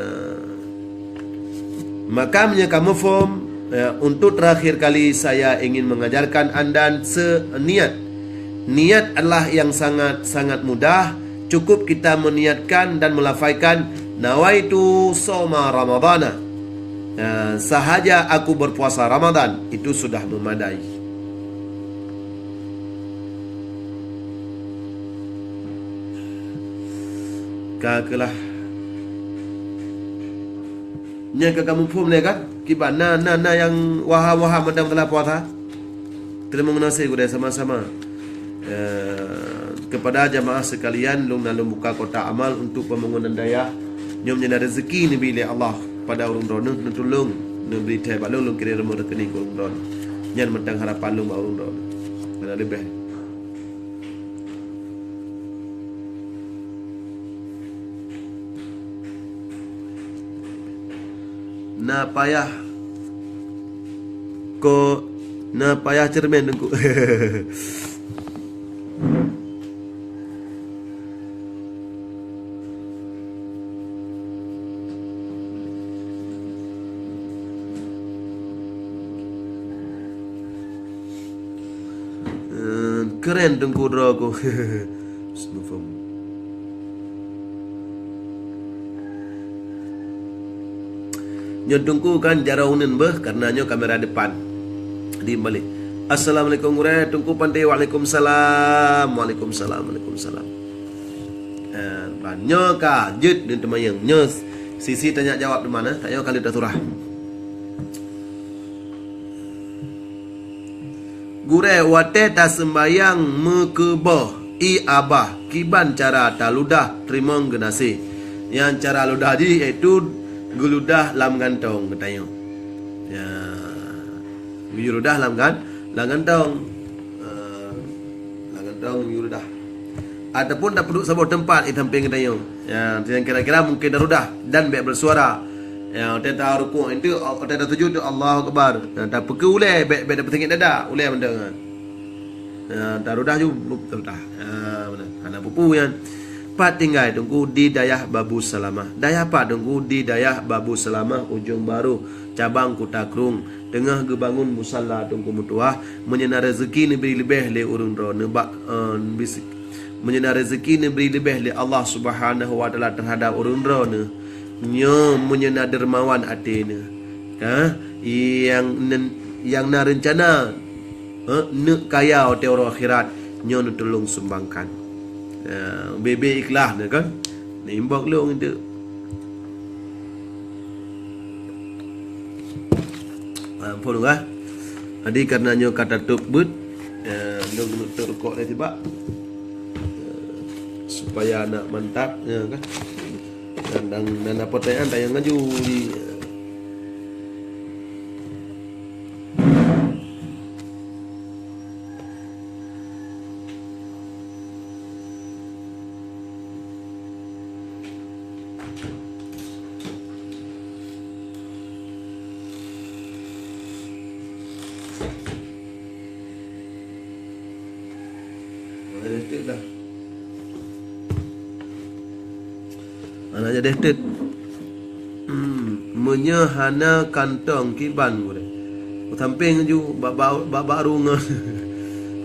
Maka meunyoe kamu faham, ya, untuk terakhir kali saya ingin mengajarkan anda se-, niat. Niat adalah yang sangat-sangat mudah. Cukup kita meniatkan dan melafaikan, "Nawaitu shauma Ramadana." Ya, sahaja aku berpuasa Ramadan, itu sudah memadai. Ka keulah. Nyan ka kamu phom lé kan? Kiban na, na, na nyang waham-waham mantong dalam puasa? Teurimong gaséh gurée sama-sama. Eh, kepada jamaah sekalian, lôn na lôn buka kotak amal untuk pembangunan dayah. Nyoe meunyoe na rezeki neubri lé Allah pada ureuëng droeneuh, neutulông, neubri thée bak lôn, lôn kirém nomor rekening keu ureuëng droeneuh. Nyan mantong harapan lôn bak ureuëng droeneuh. Hana leubeh. Na payah ko, na payah ceureumen Teungku. Eh, keren Teungku droe ku. Bismillahirrahmanirrahim. Nyoe Teungku kan jaroe uneuen beuh, karena nyoe kamera depan. Di balik. Assalamualaikum gurée, Teungku Panté. Waalaikumsalam. Waalaikumsalam. Waalaikumsalam. Eh, ban nyoe ka jeuet neuteumanyong. Nyoe sisi tanya jawab di mana? Tanyoe kali tasurah. Gurée, watée taseumbayang meukeubah ié abah, kiban cara taludah teurimong geunaséh. Nyang cara ludah jih yaitu geuludah lam gantong geutanyoe. Ya, geuludah lam gan-, lam gantong. Eh, lam gantong geuludah. Ataupun tapeuduek saboh teumpat di sampéng geutanyoe. Ya, nyang kira-kira mungkin taludah dan bék beusuara. Ya, watée tarukuk itu, watée tasujud itu Allahu Akbar. Ya, tapeukeue ulée, bék, bék tapeusakét dada, ulée mantong. Ya, taludah ju, taludah. Ya, beuna. Hana peue-peue nyan. Pat tinggai Teungku di dayah Babu Salamah. Dayah pat Teungku di dayah Babu Salamah, Ujong Barô, cabang Kuta Krueng. Teungoh geubangun musala Teungku meutuwah, meunyoe na rezeki neubri leubeh lé ureuëng droeneuh bak, eh, bis-, meunyoe na rezeki neubri leubeh lé Allah Subhanahu wa Taala teuhadab ureuëng droeneuh, nyoe meunyoe na dermawan até neuh, ha, nyang nen-, nyang na reuncana, eh, neuk kaya watée uroe akhirat, nyoe neutulông sumbangkan. Eh, bebe ikhlas neuh kan? Neuimbok lôn itu. Ah, ampôn, kan? Jadi, karena nyoe ka tatôp beuet, eh, lôn keuneuk tôp rukok lé tibak. Eh, supaya nak mantap, ya, kan? Dan, dan, dan apa tayang, tayang laju di, Hana jadi teut dah. Hana jadi teut. Hmm, meunyoe hana kantong kiban gurée. Sampéng ju bak, bak, bak, bak rhueng.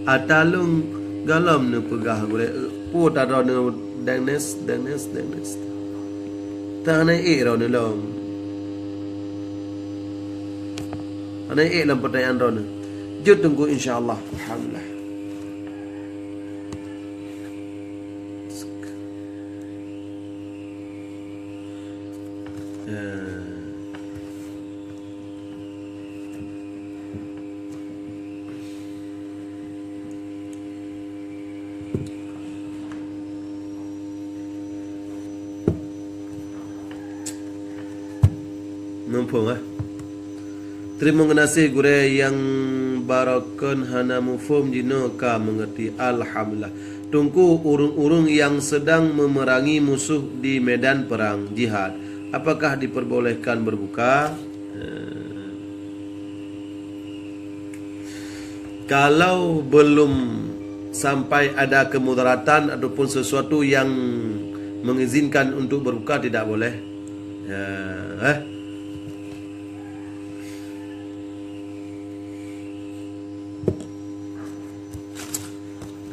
Ata lôn galom neupeugah gurée, peue ta droeneuh dengnes, dengnes, dengnes. Tan hana ék droeneuh lom. Hana ék lom peutanyaan droeneuh. Jeuet Teungku, insya Allah. Alhamdulillah. Eh. Muphom, eh? Teurimong geunaséh gurée nyang baroekon hana muphom jinoe ka meungerti. Alhamdulillah. Teungku, ureuëng-ureuëng nyang seudang meumerangi musoh di medan perang, jihad, apakah diperbolehkan berbuka? Eh, kalau belum sampai ada kemudaratan ataupun sesuatu yang mengizinkan untuk berbuka, tidak boleh. Ya, eh.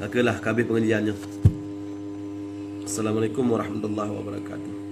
Oke lah, ka habéh pengajian nyoe. Assalamualaikum warahmatullahi wabarakatuh.